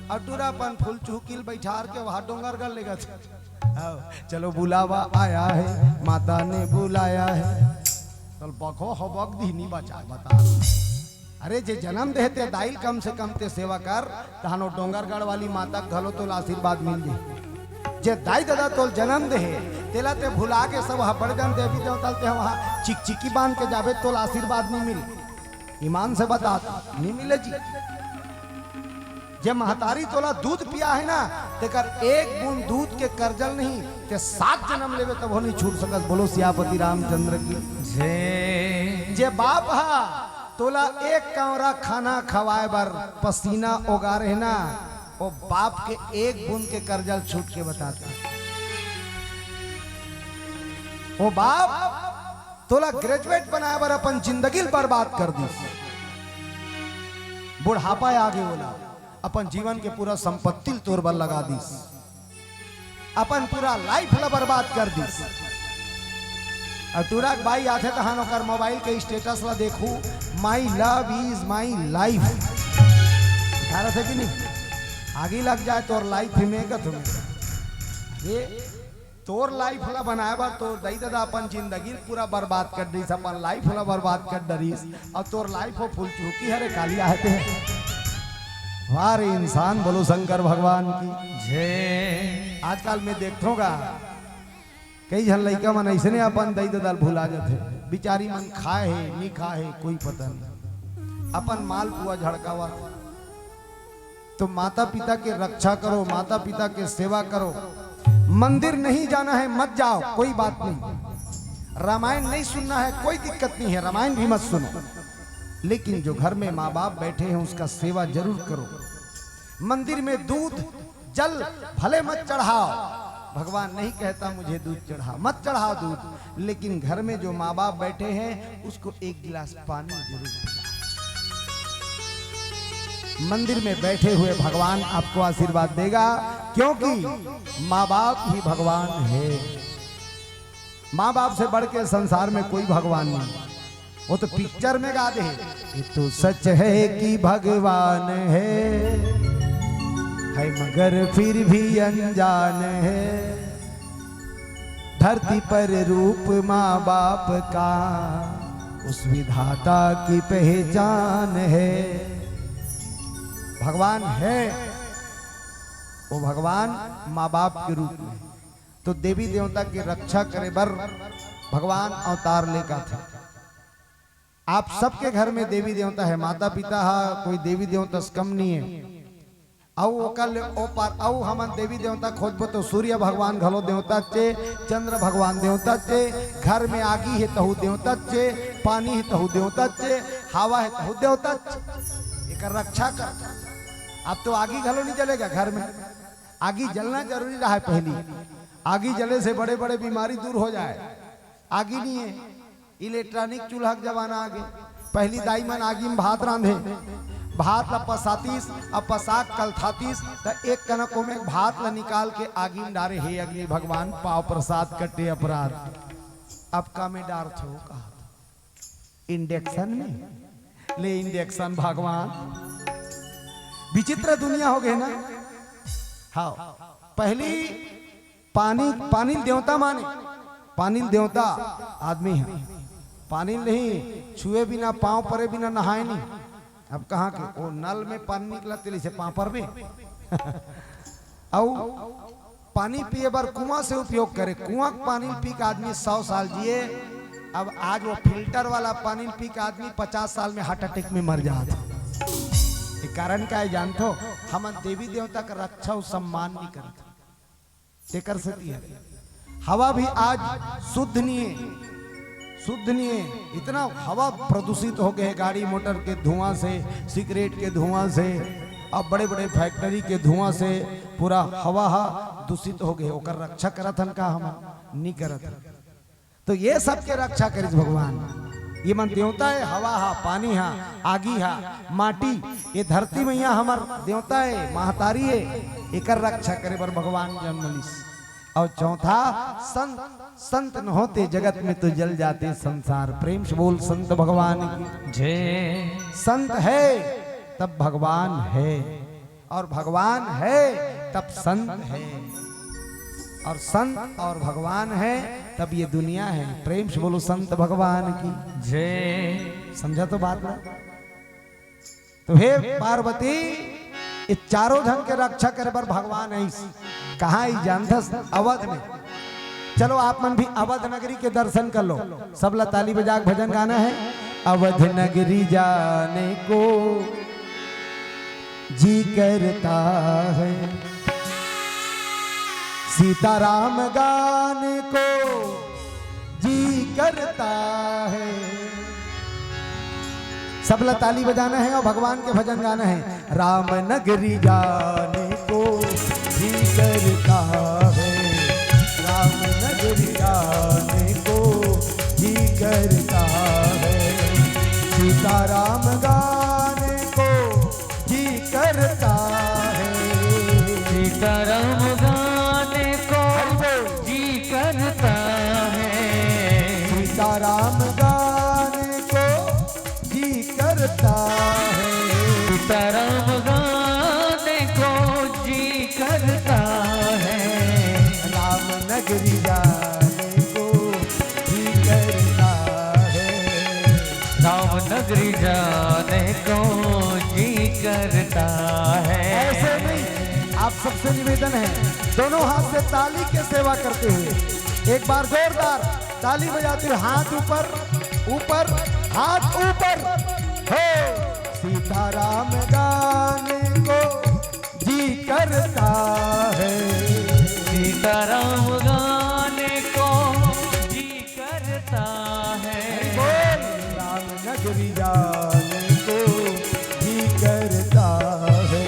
अउ टूरा अपन फूल चुहकी ल बइठार के वहाँ डोंगरगढ़ लेगत हे। आओ, चलो बुलावा आया है, माता ने बुलाया है। चल बखो हबक दीनी बचा बता। अरे जे जनम देहे ते दाई ल कम से कम ते सेवा कर, तहन ओ डोंगरगढ़ वाली माता के घलो तोला आशीर्वाद मिल जाही। जे दाई ददा तोल जनम देहे, तेला ते भुला के सब वहाँ बड़ जन देवी देवता ल ते वहाँ चिकचिकी बांध के जाबे, तोला आशीर्वाद नहीं मिले। ईमान से बता, नहीं मिले जी। जे महतारी तोला दूध पिया है ना, तेकर एक बूंद दूध के करजल नहीं, ते सात जनम लेबे तभो नहीं छूट सकस। बोलो सियापति रामचंद्र की। जय। जे बाप हा तोला एक कांवरा खाना खवाए बर पसीना ओगारे हे ना, ओ बाप के एक बूंद के करजल छूट के बताते। ओ बाप तोला ग्रेजुएट बनाए बर अपन जिंदगी ल बर्बाद कर दिस। बुढ़ापा आ गे ओला, अपन जीवन के पूरा संपत्ति ल तोर बर लगा दिस, अपन पूरा लाइफ ला बर्बाद कर दिस। अउ टूरा के बाई आथे तहान ओकर मोबाइल के स्टेटस ला देखू, "My love is my life।" उतारा थे कि नहीं? आगी लग जाए तोर लाइफ में, कथू में। ये तोर लाइफ ला बनाए बर तोर दाई ददा अपन जिंदगी ल पूरा बर्बाद कर दिस, अपन लाइफ ला बर्बाद कर डरिस, अउ तोर लाइफ हो फूल चुहकी हरे काली आहे ते। वाह रे इंसान, बोलो शंकर भगवान की। जय। आजकल मैं देखथों गा, कई झन लइका मन अइसने अपन दाई ददा ल भुला जाथे। बिचारी मन खाए हे, नी खाए हे, कोई पता नहीं। अपन माल पुआ झड़कावत। तो माता पिता के रक्षा करो, माता पिता के सेवा करो। मंदिर नहीं जाना है, मत जाओ, कोई बात नहीं। रामायण नहीं सुनना है, कोई दिक्कत नहीं है, रामायण भी मत सुनो। लेकिन जो घर में माँ बाप बैठे हैं, उसका सेवा जरूर करो। मंदिर में दूध जल भले मत चढ़ाओ, भगवान नहीं कहता मुझे दूध चढ़ा, मत चढ़ाओ दूध, लेकिन घर में जो माँ बाप बैठे हैं, उसको एक गिलास पानी जरूर पिला। मंदिर में बैठे हुए भगवान आपको आशीर्वाद देगा, क्योंकि माँ बाप ही भगवान है। माँ बाप से बढ़ के संसार में कोई भगवान नहीं। वो तो पिक्चर में गा दे, ये तो सच है कि भगवान है, है मगर फिर भी अनजान है। धरती पर रूप माँ बाप का, उस विधाता की पहचान है। भगवान है, वो भगवान माँ बाप के रूप में। तो देवी देवता के रक्षा करे बर भगवान अवतार लेके आथे। आप सबके घर में देवी देवता है, माता पिता हा कोई देवी देवता से कम नहीं है। अउ ओकर ले ओ पार, अउ हमन देवी देवता खोजबो तो सूर्य भगवान घलो देवता चे, चंद्र भगवान देवता चे, घर में आगी है तहु देवता चे, पानी है तहु देवता चे, हवा है तहु देवता चे। एकर रक्षा कर। अब तो आगी घलो नहीं जलेगा घर में। आगी जलना जरूरी रहा है पहली। आगी जले से बड़े बड़े बीमारी दूर हो जाए। आगी नहीं है, इलेक्ट्रॉनिक चूल्हा के जमाना आ गे। पहली दाई मन आगी में भात रांधे, भात ला पसातीस, अब पसा के कलथातीस, त एक कनक ओमे भात ला निकाल के आगी में डारे, "हे अग्नि भगवान, पाव प्रसाद कटे अपराध।" अब का में डारथो, कहा इंडक्शन में, ले इंडक्शन भगवान। विचित्र दुनिया हो गए ना। हाँ, पहली पानी, पानी ल देवता माने, पानी ल देवता आदमी है। पानी ल नहीं छुए बिना, पाँव परे बिना नहाए नहीं। अब कहाँ के, वो नल में पानी निकला, तेली से पाँव पर भी। अउ पानी पिए बर कुआं से उपयोग करे। कुआं के पानी पी के आदमी सौ साल जिए। अब आज वो फिल्टर वाला पानी पी के आदमी पचास साल में हार्ट अटैक में मर जात। ये कारण का है जानथो? हमन देवी देवता का रक्षा अउ सम्मान नहीं करत। तेकर सेती हरे। हवा भी आज शुद्ध नहीं है, शुद्ध नहीं है। इतना हवा प्रदूषित हो गए है, गाड़ी मोटर के धुआं से, सिगरेट के धुआं से, अब बड़े-बड़े फैक्ट्री के धुआं से पूरा हवा हा दूषित हो गए। ओकर रक्षा करत हन का हम? नहीं करत हन। तो ये सबके रक्षा करिस भगवान। ये मन देवता हे, हवा हा, पानी हा, आगी हा, माटी, ये धरती मैया हमर देवता हे, महतारी हे, एकर रक्षा करे बर भगवान जन्म लिस। अउ चौथा, संत, संत न होते जगत में तो जल जाते संसार। प्रेम से बोल संत भगवान की। जय। संत है तब भगवान है, और भगवान है तब संत है, और संत और भगवान है तब ये दुनिया है। प्रेम से बोलो संत भगवान की। जय। समझा तो बात ना? तो हे पार्वती, ये चारों झन के रक्षा करे बर भगवान आइस। कहाँ आइस जानथस? अवध में। चलो आप मन भी अवध नगरी के दर्शन कर लो। सबला ताली बजा के भजन गाना है। अवध नगरी जाने को जी करता है, सीताराम गाने को जी करता है। सबला ताली बजाना है और भगवान के भजन गाना है। राम नगरी जाने को जी करता है, राम नगरी जाने को जी करता है, सीताराम गाने को जी करता है। सीताराम गाने को जी करता है। सीताराम गाने को जी करता है। सीताराम गाने को जी करता है। राम नगरी जाने को जी करता है। राम नगरी जाने को जी करता है। ऐसे नहीं, आप सबसे निवेदन है, दोनों हाथ से ताली के सेवा करते हुए एक बार जोरदार ताली बजाते हुए, हाथ ऊपर, ऊपर, हाथ ऊपर। हो, सीताराम गाने को जी करता है। सीताराम गाने को जी करता है। बोल, राम नगरी जाने को जी करता है,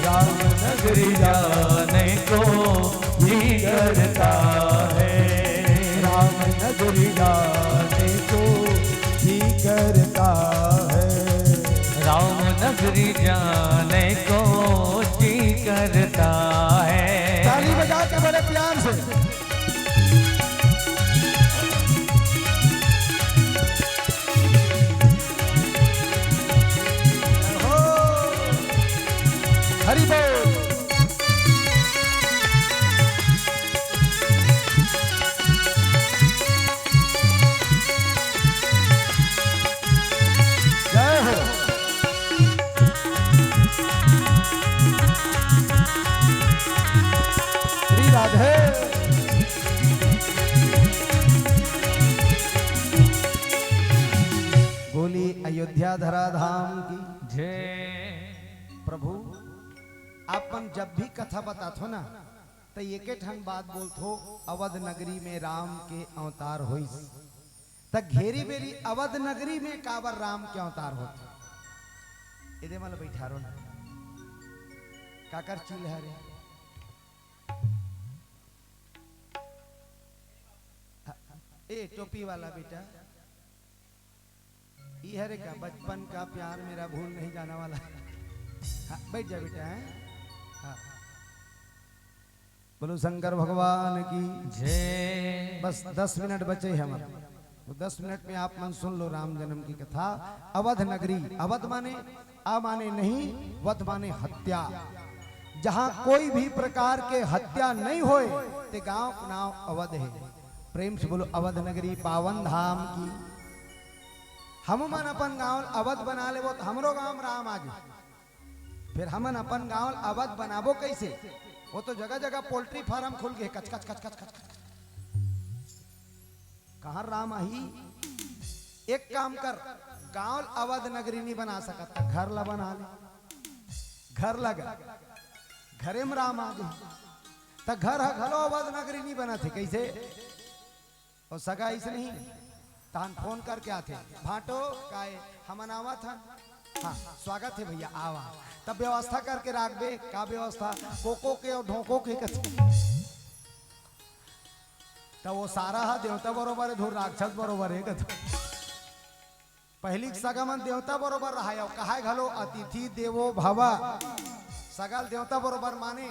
राम नगरी जाने को जी करता है, राम नगरी जाने को जी करता है, राम नगरी जाने को जी करता है। ताली बजा के बड़े प्यार से। हो। हरि बोल। जय हो। श्री राधे। बोली अयोध्या धरा धाम की। जय। प्रभु, आप मन जब भी कथा बताथो ना, त एके ठन बात बोलथो, अवध नगरी में राम के अवतार होइस। त घेरी बेरी अवध नगरी में काबर राम के अवतार होथे? एदे मन ल बइठारो ना। काकर चिल्हा रे? ए, टोपी वाला बेटा। ई हरे का बचपन का प्यार मेरा भूल नहीं जाना वाला। हाँ, बैठ जा बेटा, हैं? हाँ। बोलो शंकर भगवान की। जय। बस दस मिनट बचे हैं हमारे, वो दस मिनट में आप मन सुन लो राम जन्म की कथा। अवध नगरी, अवध माने, अ माने नहीं, वध माने हत्या। जहाँ कोई भी प्रकार के हत्या नहीं होए, ते गांव के नाम अवध है। प्रेम से बोलो, अवध नगरी पावन धाम की। हम मन अपन गांव अवध बना लेबो, त हमरो गांव में राम आ जाए। फिर हमन अपन गांव ल अवध बनाबो कइसे? वो तो जगह जगह पोल्ट्री फार्म खुल गे, कच कच कच कच कच कच। कहाँ राम आही? एक काम कर, गांव ल अवध नगरी नहीं बना सकत, त घर ला बना ले। घर लगा, घरे में राम आ गे, त घर ह घलो अवध नगरी नहीं बनत हे। कइसे? अउ सगा अइसे नहीं, तहन फोन करके आथे, "भांटो, काय हमन आवत हन?" "हाँ, स्वागत हे भैया, आवा।" तब व्यवस्था करके राखबे, का व्यवस्था? कोको के अउ ढोको के कथे। तब वो सारा ह देवता बरोबर हे, धुर राक्षस बरोबर हे कथे। पहिली के सगा मन देवता बरोबर रहाय, अउ कहाय घलो अतिथि देवो भव, सगा ल देवता बरोबर माने।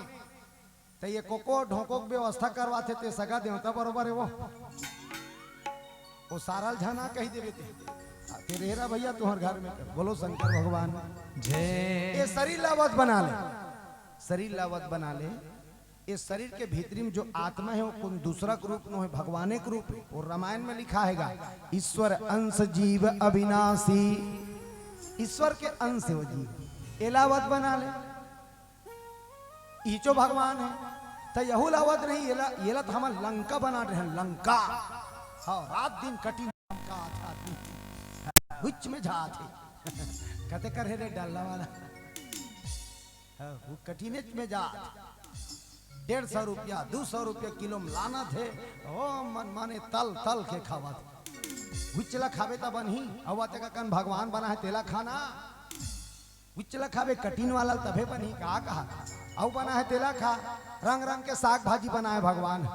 त ये कोको ढोको के व्यवस्था करवाथे, ते सगा देवता बरोबर हे वो। वो सारा ल झना कहि देबे ते। आ, ते रेहरा भइया तुंहर घर में कर। बोलो शंकर भगवान। जय। ये शरीर ला अवध बना ले, शरीर ला अवध बना ले। ये शरीर के भीतरी में जो आत्मा हे, वो कोन दूसरा के रूप नोहे, भगवाने के रूप हे। वो रामायण में लिखा हे गा, ईश्वर अंश जीव अविनाशी। ईश्वर के अंश हे वो जीव। एला अवध बना ले। इचो भगवान हे, त यहू ला अवध नहीं, एला, एला त हमन लंका बना रहे हैं, लंका। हाँ, रात दिन कटी लंका आथे आदमी। हुच में जात हे। कते कर हे रे डल्ला वाला। हाँ, वो कठिनेच में जात। डेढ़ सौ रुपया, दू सौ रुपया किलो में लानत हे। ओ मन माने तल तल के खावत। हुच ला खाबे त बनही, अउ अतेक अकन भगवान बना हे तेला खाना। हुच ला खाबे कटिन वाला तभे बनही, का कहा? अउ बना हे तेला खा, रंग रंग के साग भाजी बनाए भगवान।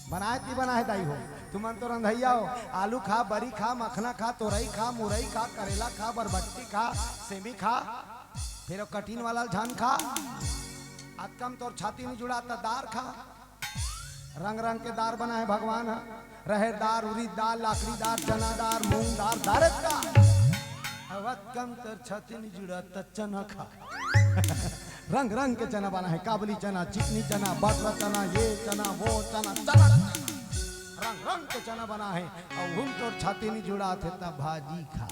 बनाए ती बना हे दाई हो, तुमन तो रंधइया हो। आलू खा, बरी खा, मखना खा, तोरई खा, मुरई खा, करेला खा, बरबट्टी खा, सेमी खा, फेर अउ कटिन वाला झन खा। अतका म तोर छाती नइ जुड़ा त दार खा। रंग रंग के दार बना हे भगवान ह। रहेर दार, उरीद दार, लाकड़ी दार, चना दार, मूंग दार, दारे दार। अउ अतका म तोर छाती नइ जुड़ा त चना खा। रंग रंग के चना बना हे, काबली चना, चिकनी चना, बटरा चना, ये चना, वो चना, चना, चना। रंग रंग के चना बना हे, अउ उहू म तोर छाती नइ जुड़ात हे त भाजी खा।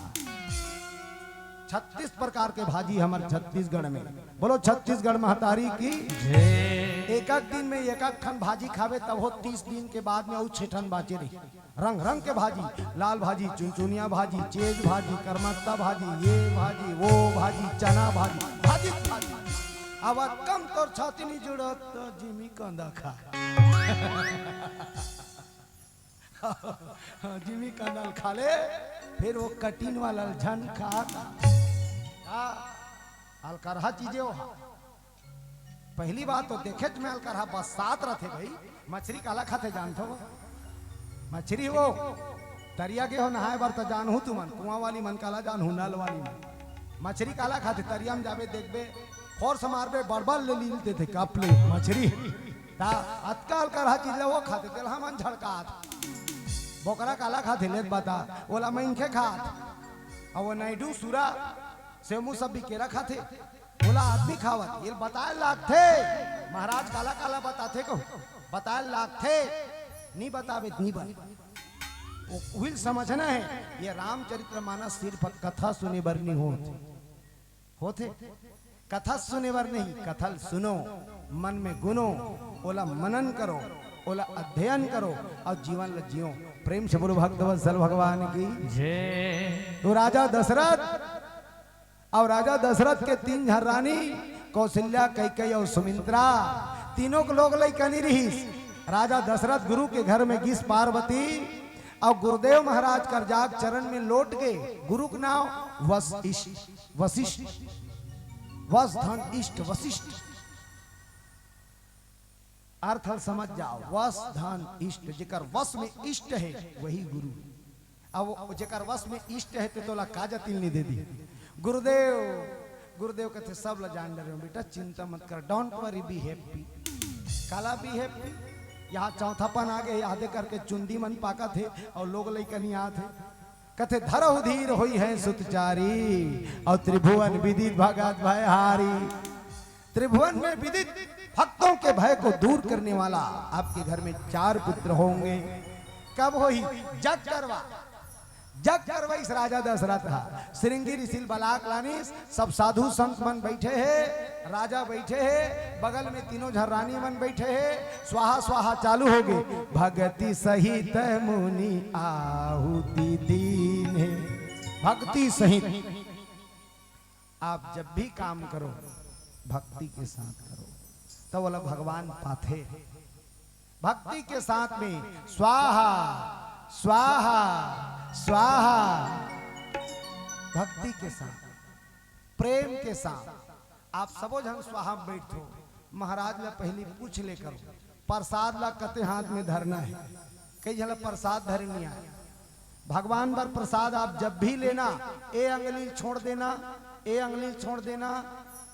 छत्तीस प्रकार के भाजी हमर छत्तीसगढ़ में। बोलो छत्तीसगढ़ महतारी की। जय। एक एक दिन में एक एक ठन भाजी खाबे, तभो तीस दिन के बाद में अउ छे ठन बाचे रही। रंग रंग के भाजी, लाल भाजी, चुनचुनिया भाजी, चेज भाजी, करमत्ता भाजी, ये भाजी, वो भाजी, चना भाजी, भाजी, भाजी। अब कम तोर छाती नइ जुड़त त जिमी कांदा खा। जिमी कांदा ल खा ले, फेर वो कटिन वाला ल झन खा। का? अलकरहा चीजे वो हा। पहिली बात तो देखेच में अलकरहा बस्सात रथे भई। मछरी काला खाथे जानथो? मछरी वो तरिया गे हो नहाय बर त जानहू तुमन, कुआं वाली मन काला जानहू, नल वाली मन। मछरी काला खाथे, तरिया म जाबे देखबे, फोर्स मारबे, बड़बड़ ले लील देथे, कप ले मछरी। त अतका अलकरहा चीज ल वो खाथे, तेला हमन झड़कात। बोकरा काला खाथे, ले त बता, ओला मनखे खात। अउ वो नायडू, सुरा, सेमू सब बिकेरा खाथे, ओला आदमी खावत, ये बताए लागथे। महाराज काला काला बताथे कहूं, बताए लागथे, नी बताबे त नी बन। वो उहिल समझना हे, ये रामचरित्र मानस सिर्फ कथा सुने बर नी होत। होथे। कथा सुने बर नहीं, कथा ल सुनो, मन में गुनो, ओला मनन करो, ओला अध्ययन करो अउ जीवन ल जियो। प्रेम से बोलो भक्तवत्सल भगवान की। जय। तो राजा दशरथ अउ राजा दशरथ के तीन झन रानी, कौशल्या, कैकेयी अउ सुमित्रा, तीनों के लोग लइका नइ रिहिस। राजा दशरथ गुरु के घर में गिस पार्वती अउ गुरुदेव महाराज कर जाग चरण में लोट गे। गुरु के नाव वशिष्ठ, वशिष्ठ, वश धन इष्ट, वशिष्ठ। अर्थ ल समझ जाव, वश धन इष्ट, जेकर वश में इष्ट हे वही गुरु। अब जेकर वश में इष्ट हे ते तोला का जतिल नइ दे दी। गुरुदेव, गुरुदेव कथे, "सब ल जान डरे हंव बेटा, चिंता मत कर, don't worry, be happy।" काला be happy? यहाँ चौथापन आ गे, यादे करके चुंदी मन पाकत हे अउ लोग लइका नइ आत हे। कथे, "धरहु धीर होइहैं सुत चारी, अउ त्रिभुवन विदित भगत भयहारी।" त्रिभुवन में विदित भक्तों के भय को दूर करने वाला आपके घर में चार पुत्र होंगे। कब होही? जग करवा, जग करवाइस राजा दशरथ हा। श्रृंगी ऋषि ल बलाक लानिस, सब साधु संत मन बइठे हे, राजा बइठे हे, बगल में तीनों झन रानी मन बइठे हे। स्वाहा स्वाहा चालू होगे। भगति सहित मुनि आहुति दीन्हे। भक्ति सहित। आप जब भी काम करो, भक्ति के साथ करो, तब ओला भगवान पाथे। भक्ति के साथ में स्वाहा, स्वाहा, स्वाहा। भक्ति के साथ, प्रेम के साथ आप सबो झन स्वाहा में बइठथो। महाराज ला पहिली पूछ ले करो, प्रसाद ला कते हाथ में धरना हे। कई झन ला प्रसाद धरे नइ आय। भगवान बर प्रसाद आप जब भी लेना, ए अंगली छोड़ देना, ए अंगली छोड़ देना,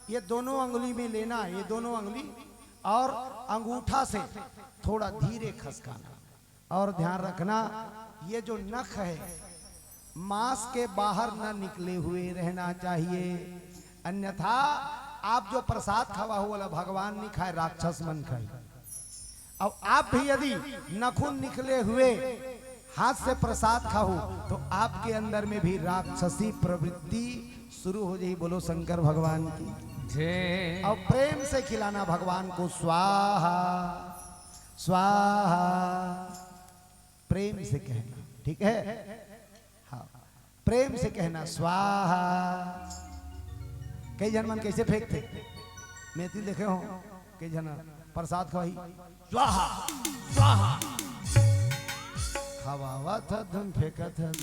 ये दोनों अंगली में लेना, ये दोनों अंगली, और अंगूठा से थोड़ा धीरे खसकाना। और ध्यान रखना, ये जो नख है, मांस के बाहर न निकले हुए रहना चाहिए, अन्यथा आप जो प्रसाद खावा हो, वाला भगवान नहीं खाए, राक्षस मन खाए। और आप भी यदि नखुन निकले हुए हाथ से प्रसाद खाओ, तो आपके अंदर में भी राक्षसी प्रवृत्ति शुरू हो जाई। बोलो शंकर भगवान की। जय। और प्रेम से खिलाना भगवान को, स्वाहा स्वाहा। प्रेम से कहना, ठीक है? हाँ, प्रेम से कहना, स्वाहा। कई झन मन कैसे फेंकथे, मैं तो देखे हो, कई झन प्रसाद खवाही, स्वाहा स्वाहा, खवावत हन, फेंकत हन।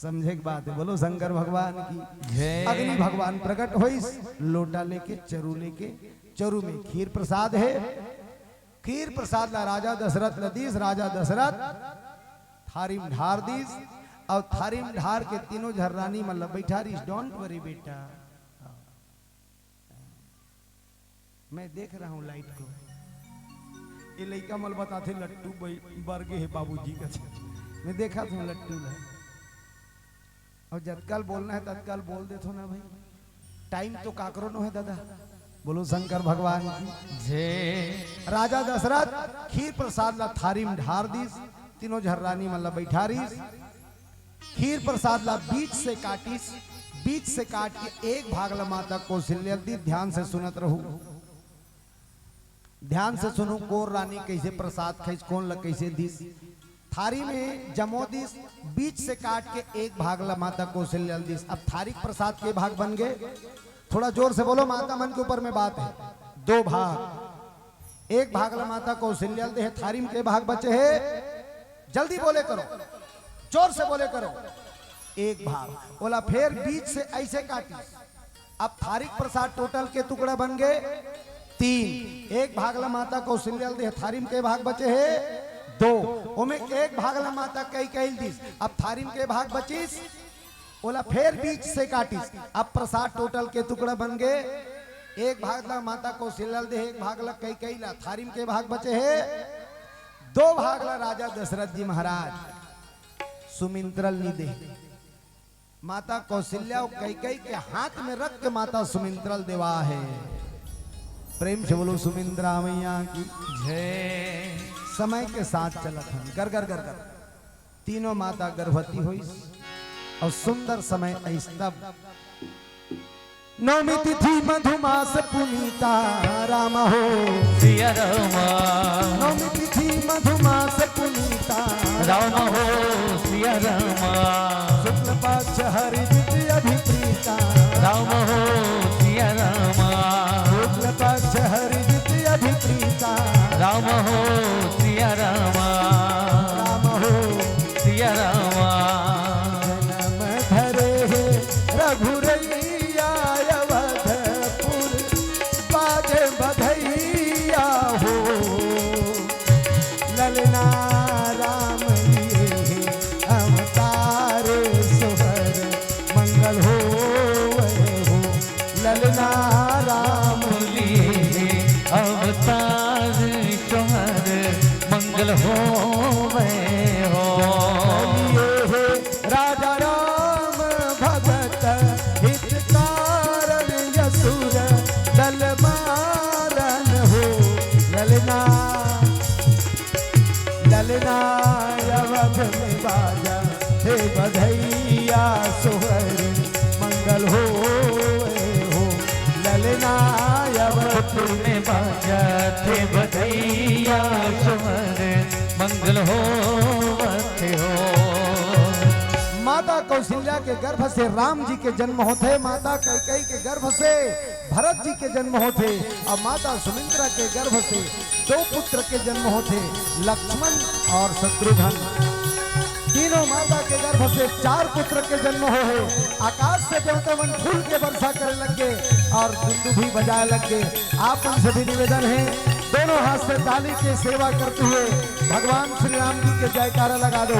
समझे के बात है, बोलो शंकर भगवान की। जय। अग्नि भगवान प्रकट होइस, लोटा लेके, चरू लेके, चरू में खीर प्रसाद है। खीर प्रसाद ला राजा दशरथ ल दीस। राजा दशरथ थारी म ढार दीस, और थारी म ढार के तीनों झर रानी मन ल बैठारिस, "Don't worry बेटा।" मैं देख रहा हूँ लाइट को। ये लइका मन बताथे, "लट्टू बै-, बर गे हे बाबूजी का।" मैं देखा था लट्टू ला। और जतकाल बोलना है, ततकाल बोल देथो ना भाई। टाइम तो काकरो नो है दादा। बोलो शंकर भगवान की। जय। राजा दशरथ खीर प्रसाद ला थारी म ढार दीस, तीनों झर रानी मन ला बैठारिस। खीर प्रसाद ला बीच से काटिस, बीच से काट के एक भाग ला माता कौशल्या ल दीस। ध्यान से सुनत रहू, ध्यान से सुनू, कोन रानी कैसे प्रसाद खाइस, कोन ला कैसे दीस। थारी में जमो दीस, बीच से काट के एक भाग ला माता कौशल्या ल दीस। अब थारी के प्रसाद के भाग बन गे, थोड़ा जोर से बोलो, माता मन के ऊपर में बात है। दो भाग, एक भाग ला माता कौशल्या ल दे हे, थारी में के भाग बचे हे, जल्दी बोले करो, जोर से बोले करो। एक भाग, ओला फेर बीच से ऐसे काटिस। अब थारी के प्रसाद टोटल के टुकड़ा बन गे तीन। एक भाग ला माता कौशल्या ल दे हे, थारी में के भाग बचे हे, दो। ओमे एक भाग ला माता कैकेयी ल दीस, अब थारी में के भाग बचिस, ओला फेर बीच से काटिस। अब प्रसाद टोटल के टुकड़ा बन गे, एक भाग ला माता कौशल्या ल दे हे, एक भाग ला कैकेयी ला, थारी में के भाग बचे हे, दो भाग ला राजा दशरथ जी महाराज सुमिंत्रा ल नी दे। माता कौशल्या अउ कैकेयी के हाथ में रख के माता सुमिंत्रा ल देवा हे। प्रेम से बोलो सुमिंत्रा मैया की। जय। समय के साथ चलत हन, गर गर गर गर। तीनों माता गर्भवती होइस अउ सुंदर समय आइस तब। नवमी तिथि मधुमास पुनीता राम हो। सिया रामा। नवमी तिथि मधुमास पुनीता राम हो। सिया रामा। शुक्ल पक्ष हरि जित अभिप्रीता राम हो। सिया रामा। शुक्ल पक्ष हरि जित अभिप्रीता राम हो। सिया रामा। राम हो। सिया रामा। जन्म धरे हे रघुरैया अवधपुर बाजे बधैया हो। ललना राम लिए हे अवतार सोहर मंगल होवै हो। ललना राम लिए हे अवतार सोहर मंगल होवै हो। लिए हे राजा राम भगत हित कारण असुर दल मारन हो। ललना ललना अवध में बाजा हे बधैया सोहर मंगल होवै हो। ललना अवध में बाजा हे बधैया सोहर मंगल होवत हो। माता कौशल्या के गर्भ से राम जी के जन्म होथे, माता कैकेयी के गर्भ से भरत जी के जन्म होथे, अउ माता सुमित्रा के गर्भ से दो पुत्र के जन्म होथे, लक्ष्मण अउ शत्रुघ्न। तीनों माता के गर्भ से चार पुत्र के जन्म होहे। आकाश से देवता मन फूल के वर्षा करे लग गे अउ दुंदुभी बजाए लग गे। आप मन से भी निवेदन हे, दोनों हाथ से ताली के सेवा करते हुए भगवान श्री राम जी के जयकारा लगा दो।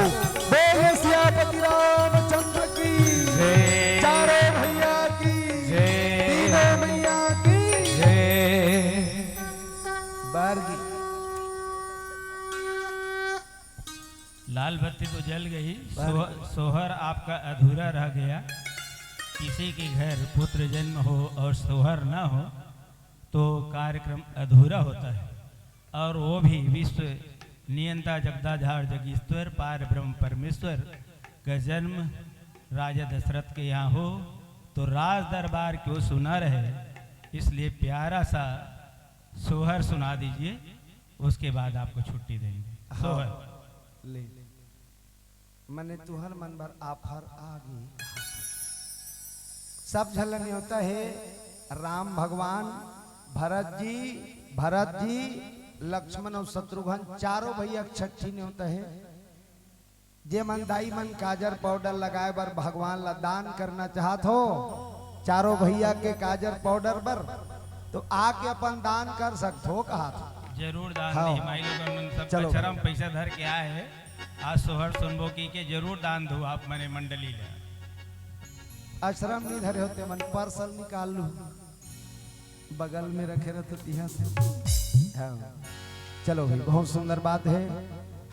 बोले सियापति रामचंद्र की जय। चारों भैया की जय। तीनों मैया की जय। बार की लाल बत्ती तो जल गई, सोह-, सोहर आपका अधूरा रह गया। किसी के घर पुत्र जन्म हो और सोहर ना हो तो कार्यक्रम अधूरा होता है। और वो भी विश्व नियंता जगदाधार जगीश्वर पार ब्रह्म परमेश्वर का जन्म राजा दशरथ के यहाँ हो तो राज दरबार क्यों सुना रहे, इसलिए प्यारा सा सोहर सुना दीजिए, उसके बाद आपको छुट्टी देंगे। हाँ। सोहर। ले। मने तुहर मन बर आफर आ गे। सब झन ल नेवता हे, राम भगवान, भरत जी, भरत जी, लक्ष्मण अउ शत्रुघ्न चारों भैया के छट्ठी नेवता हे। जे मन दाई मन काजर पाउडर लगाए बर भगवान ला दान करना चाहत हो, चारों भैया के काजर पाउडर बर, तो आके अपन दान कर सकथो, कहा था। जरूर दान हाँ। दी, माई लोगन मन सब चलो। कचरा में पैसा धर के आए हे। आज सोहर सुनबो की के जरूर दान दो आप मने मंडली ला। आश्रम नहीं धरे होते मन पार्सल निकाल लू, बगल में रखे रहते तिहा से। हाँ। चलो भाई, बहुत सुंदर बात है।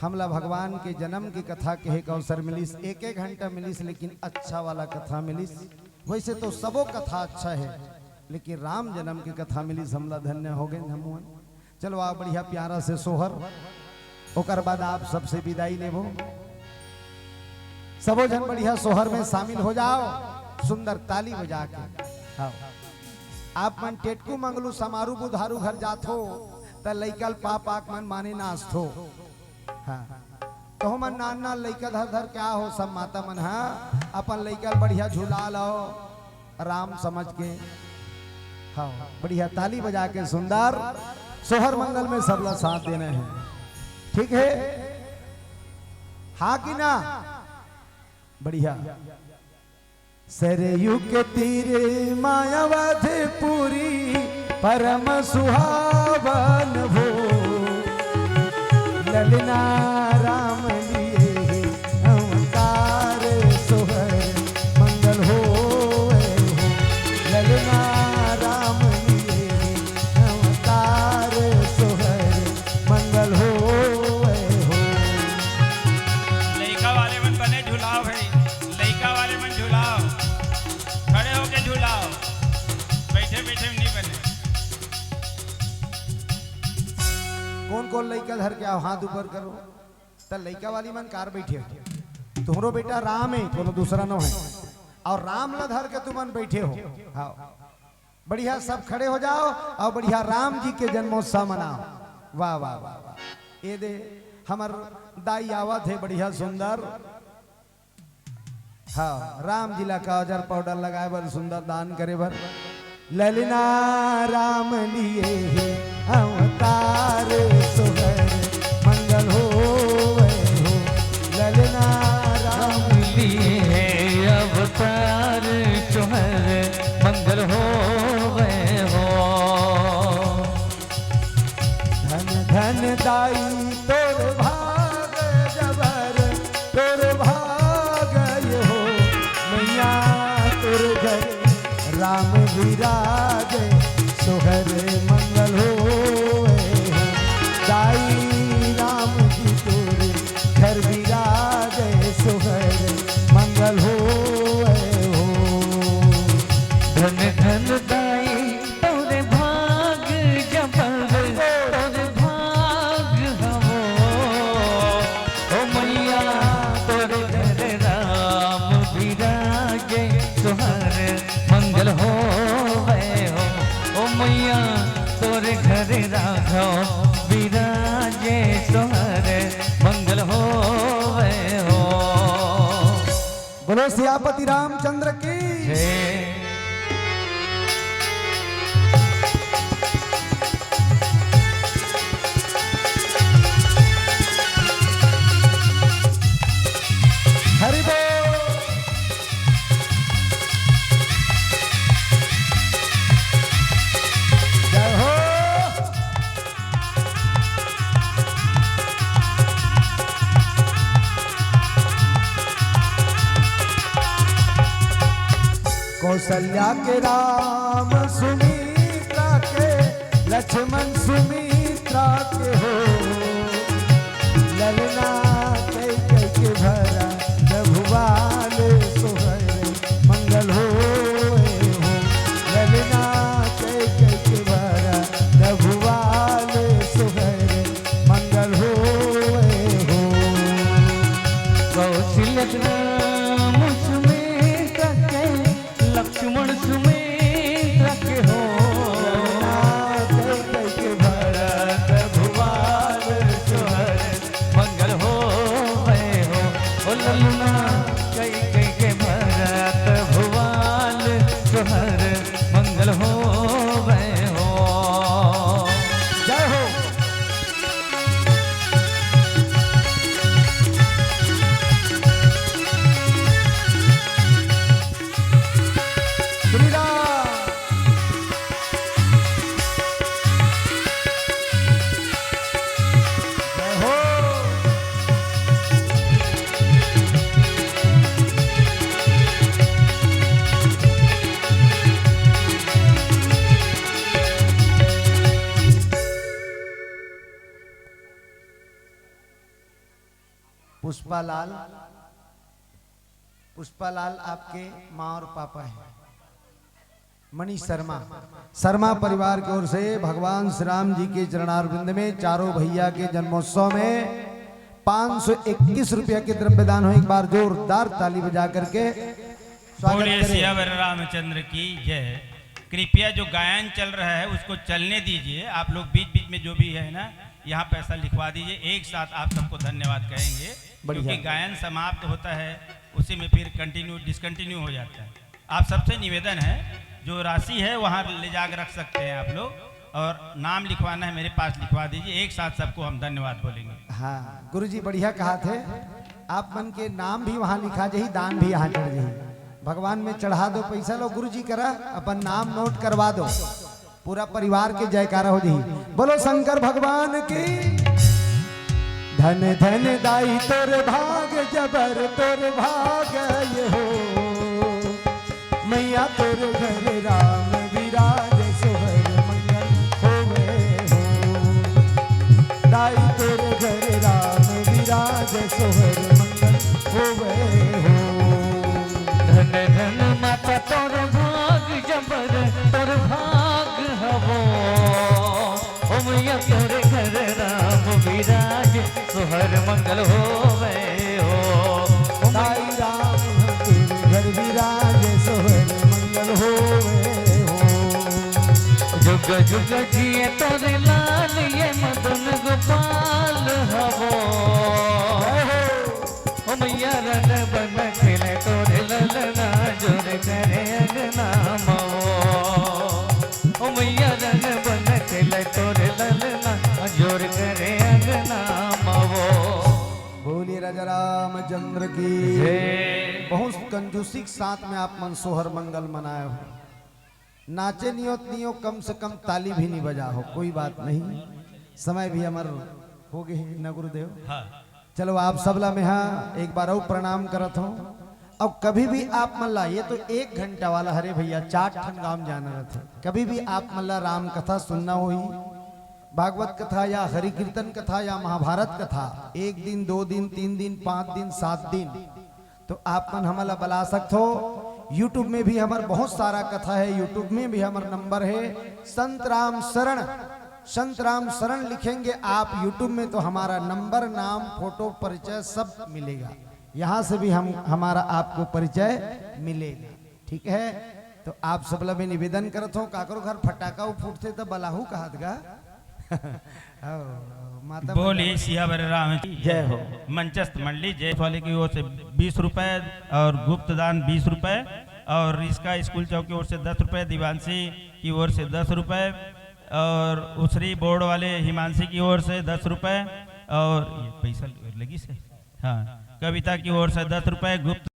हमला भगवान के जन्म की कथा कहे का अवसर मिलिस, एक एक घंटा मिलिस, लेकिन अच्छा वाला कथा मिलिस। वैसे तो सबो कथा अच्छा है, लेकिन राम जन्म की कथा मिलिस, हमला धन्य हो गए हमन। चलो, आप बढ़िया प्यारा से सोहर, ओकर बाद आप सबसे विदाई लेबो। सबो झन बढ़िया सोहर में शामिल हो जाओ, सुंदर ताली बजा के। हाँ। आप मन टेटकू मंगलू समारू बुधारू घर जाथो, त लइका ल पाप आक मन माने नाचथो। हाँ। तो मन नान नान लइका धर धर क्या हो, सब माता मन, हाँ, अपन लइका ल बढ़िया झुला लो। राम समझ के। हाँ, बढ़िया ताली बजा के सुंदर सोहर मंगल में सबला साथ देना है, ठीक है? हाँ कि ना? बढ़िया। सरयू के तीर मायावधपुरी परम सुहावन हो। ललना राम लिए अवतार सोहर मंगल होवे हो। ललना राम लिए अवतार सोहर मंगल होवे हो। लइका वाले मन बने झुलाओ भाई, लइका वाले मन झुलाओ, खड़े होके झुलाओ, बैठे बैठे नहीं बने। कौन कौन लइका धर के आओ, हाथ ऊपर करो। त लइका वाली मन कार बैठे हो, तुम्हरो बेटा राम है, कोनो दूसरा नो है, और राम ला धर के तुमन बैठे हो। हाँ, बढ़िया सब खड़े हो जाओ और बढ़िया राम जी के जन्मोत्सव मनाओ। वाह, वाह, वाह, वाह। ये दे हमर दाई आवत है, बढ़िया सुंदर। हाँ, राम जी ला काजर पाउडर लगाए बर, सुंदर दान करे बर। ललना राम लिए हे अवतार सोहर मंगल होवे हो। ललना राम राम लिए हे अवतार सोहर मंगल होवे हो। धन धन दाई तोर भाग जबर, तोर भाग ये हो मैया, तोर घर राम विराज, सोहर मंगल होवे हो। दाई राम जी तोर घर विराज, सोहर मंगल होवे हो। धन धन दाई तोरे भाग जबर, तोरे भाग हवो। ओ मैया, तोरे घर राम विराजे, सोहर मंगल होवे हो। ओ मैया, तोरे घर राघव विराजे, सोहर मंगल होवे हो। बोलो सियापति रामचंद्र की। जय। हरि बोल। जय हो। कल्या के राम सुमित्रा के, लक्ष्मण सुमित्रा के हो। ललना कई कई के भरा दभुवाल सोहर मंगल होए हो। ललना कई कई के भरा दभुवाल सोहर मंगल होए हो। कौशल्य राम सुमित्रा के, लक्ष्मण सुमित्रा के हो। कई कई के भरत भुवाल सोहर मंगल होए हो। ओ ललना कई कई के भरत भुवाल सोहर मंगल होए हो। जय हो। श्री राम। जय हो। पुष्पालाल, पुष्पालाल आपके माँ और पापा हैं। मनीष शर्मा, शर्मा परिवार की ओर से भगवान श्री राम जी के चरणारविंद में चारों भैया के जन्मोत्सव में पाँच सौ इक्कीस रुपया के द्रव्य दान हो। एक बार जोरदार ताली बजा करके स्वागत बोलिए करें। सियावर रामचंद्र की जय। कृपया जो गायन चल रहा है उसको चलने दीजिए। आप लोग बीच बीच में जो भी है ना, यहाँ पैसा लिखवा दीजिए। एक साथ आप सबको धन्यवाद कहेंगे, बढ़िया। क्योंकि गायन समाप्त होता है, उसी में फिर कंटिन्यू डिसकंटिन्यू हो जाता है। आप सबसे निवेदन है, जो राशि है वहाँ ले जाकर रख सकते हैं आप लोग, और नाम लिखवाना है मेरे पास, लिखवा दीजिए। एक साथ सबको हम धन्यवाद बोलेंगे। हाँ गुरुजी, बढ़िया कहा थे। आप मन के नाम भी वहाँ लिखा जाही, दान भी यहाँ चढ़ जाही। भगवान में चढ़ा दो पैसा, लो गुरुजी करा अपन नाम नोट करवा दो। पूरा परिवार के जयकारा हो जाही। बोलो शंकर भगवान की। धन धन दाई तोर भाग जबर तोर भाग ये हो। मैया तोर घर राम विराज सोहर मंगल होवे हो। दाई तोर घर राम विराज सोहर मंगल होवे हो। धन धन माता तोर भाग जबर तोर भाग हवो। ओ मैया तोर घर राम विराज सोहर मंगल होवे हो। ओ मैया ताई राम तोर घर विराज सोहर मंगल होवे हो। जुग जुग जिए तोर लाल ये मदन गोपाल हवो। ओ मैया रन बन खेले तोर ललना जोर करे अंगना मवो। ओ मैया रन बन खेले तोर ललना जोर करे अंगना मवो। बोलिए राजा रामचंद्र की जय। बहुत कंजूसी के साथ में आप मन सोहर मंगल मनाए हो। नाचे नियो त नियो, कम से कम ताली भी नहीं बजा हो, कोई बात नहीं। समय भी हमर हो गए हैं ना गुरुदेव। हाँ। चलो आप सबला में हाँ एक बार और प्रणाम करत हो। और कभी भी आप मन ला, ये तो एक घंटा वाला हरे भैया, चार ठन गांव जाना रहते, कभी भी आप मन ला राम कथा सुनना होही, भागवत कथा या हरि कीर्तन कथा या महाभारत कथा, एक दिन, दो दिन, तीन दिन, पाँच दिन, सात दिन, तो आप मन हमन ला बला सकथो। YouTube में भी हमर बहुत सारा कथा है, YouTube में भी हमर नंबर है संत राम शरण। संत राम शरण लिखेंगे आप YouTube में तो हमारा नंबर, नाम, फोटो, परिचय सब मिलेगा। यहाँ से भी हम, हमारा आपको परिचय मिलेगा। ठीक है, तो आप सब ला मैं निवेदन करत हूँ, काकरो घर फटाका फूटथे त बलाहू कहत गा। आओ, माता बोली बंदना। सियावर राम की जय हो। मंचस्थ मंडली जय वाले की ओर से बीस रुपए और गुप्त दान बीस रुपए और इसका स्कूल चौक की ओर से दस रुपए, दिवांशी की ओर से दस रुपए और उसरी बोर्ड वाले हिमांशी की ओर से दस रुपए और ये पैसा लगी से, हाँ, कविता की ओर से दस रुपए, गुप्त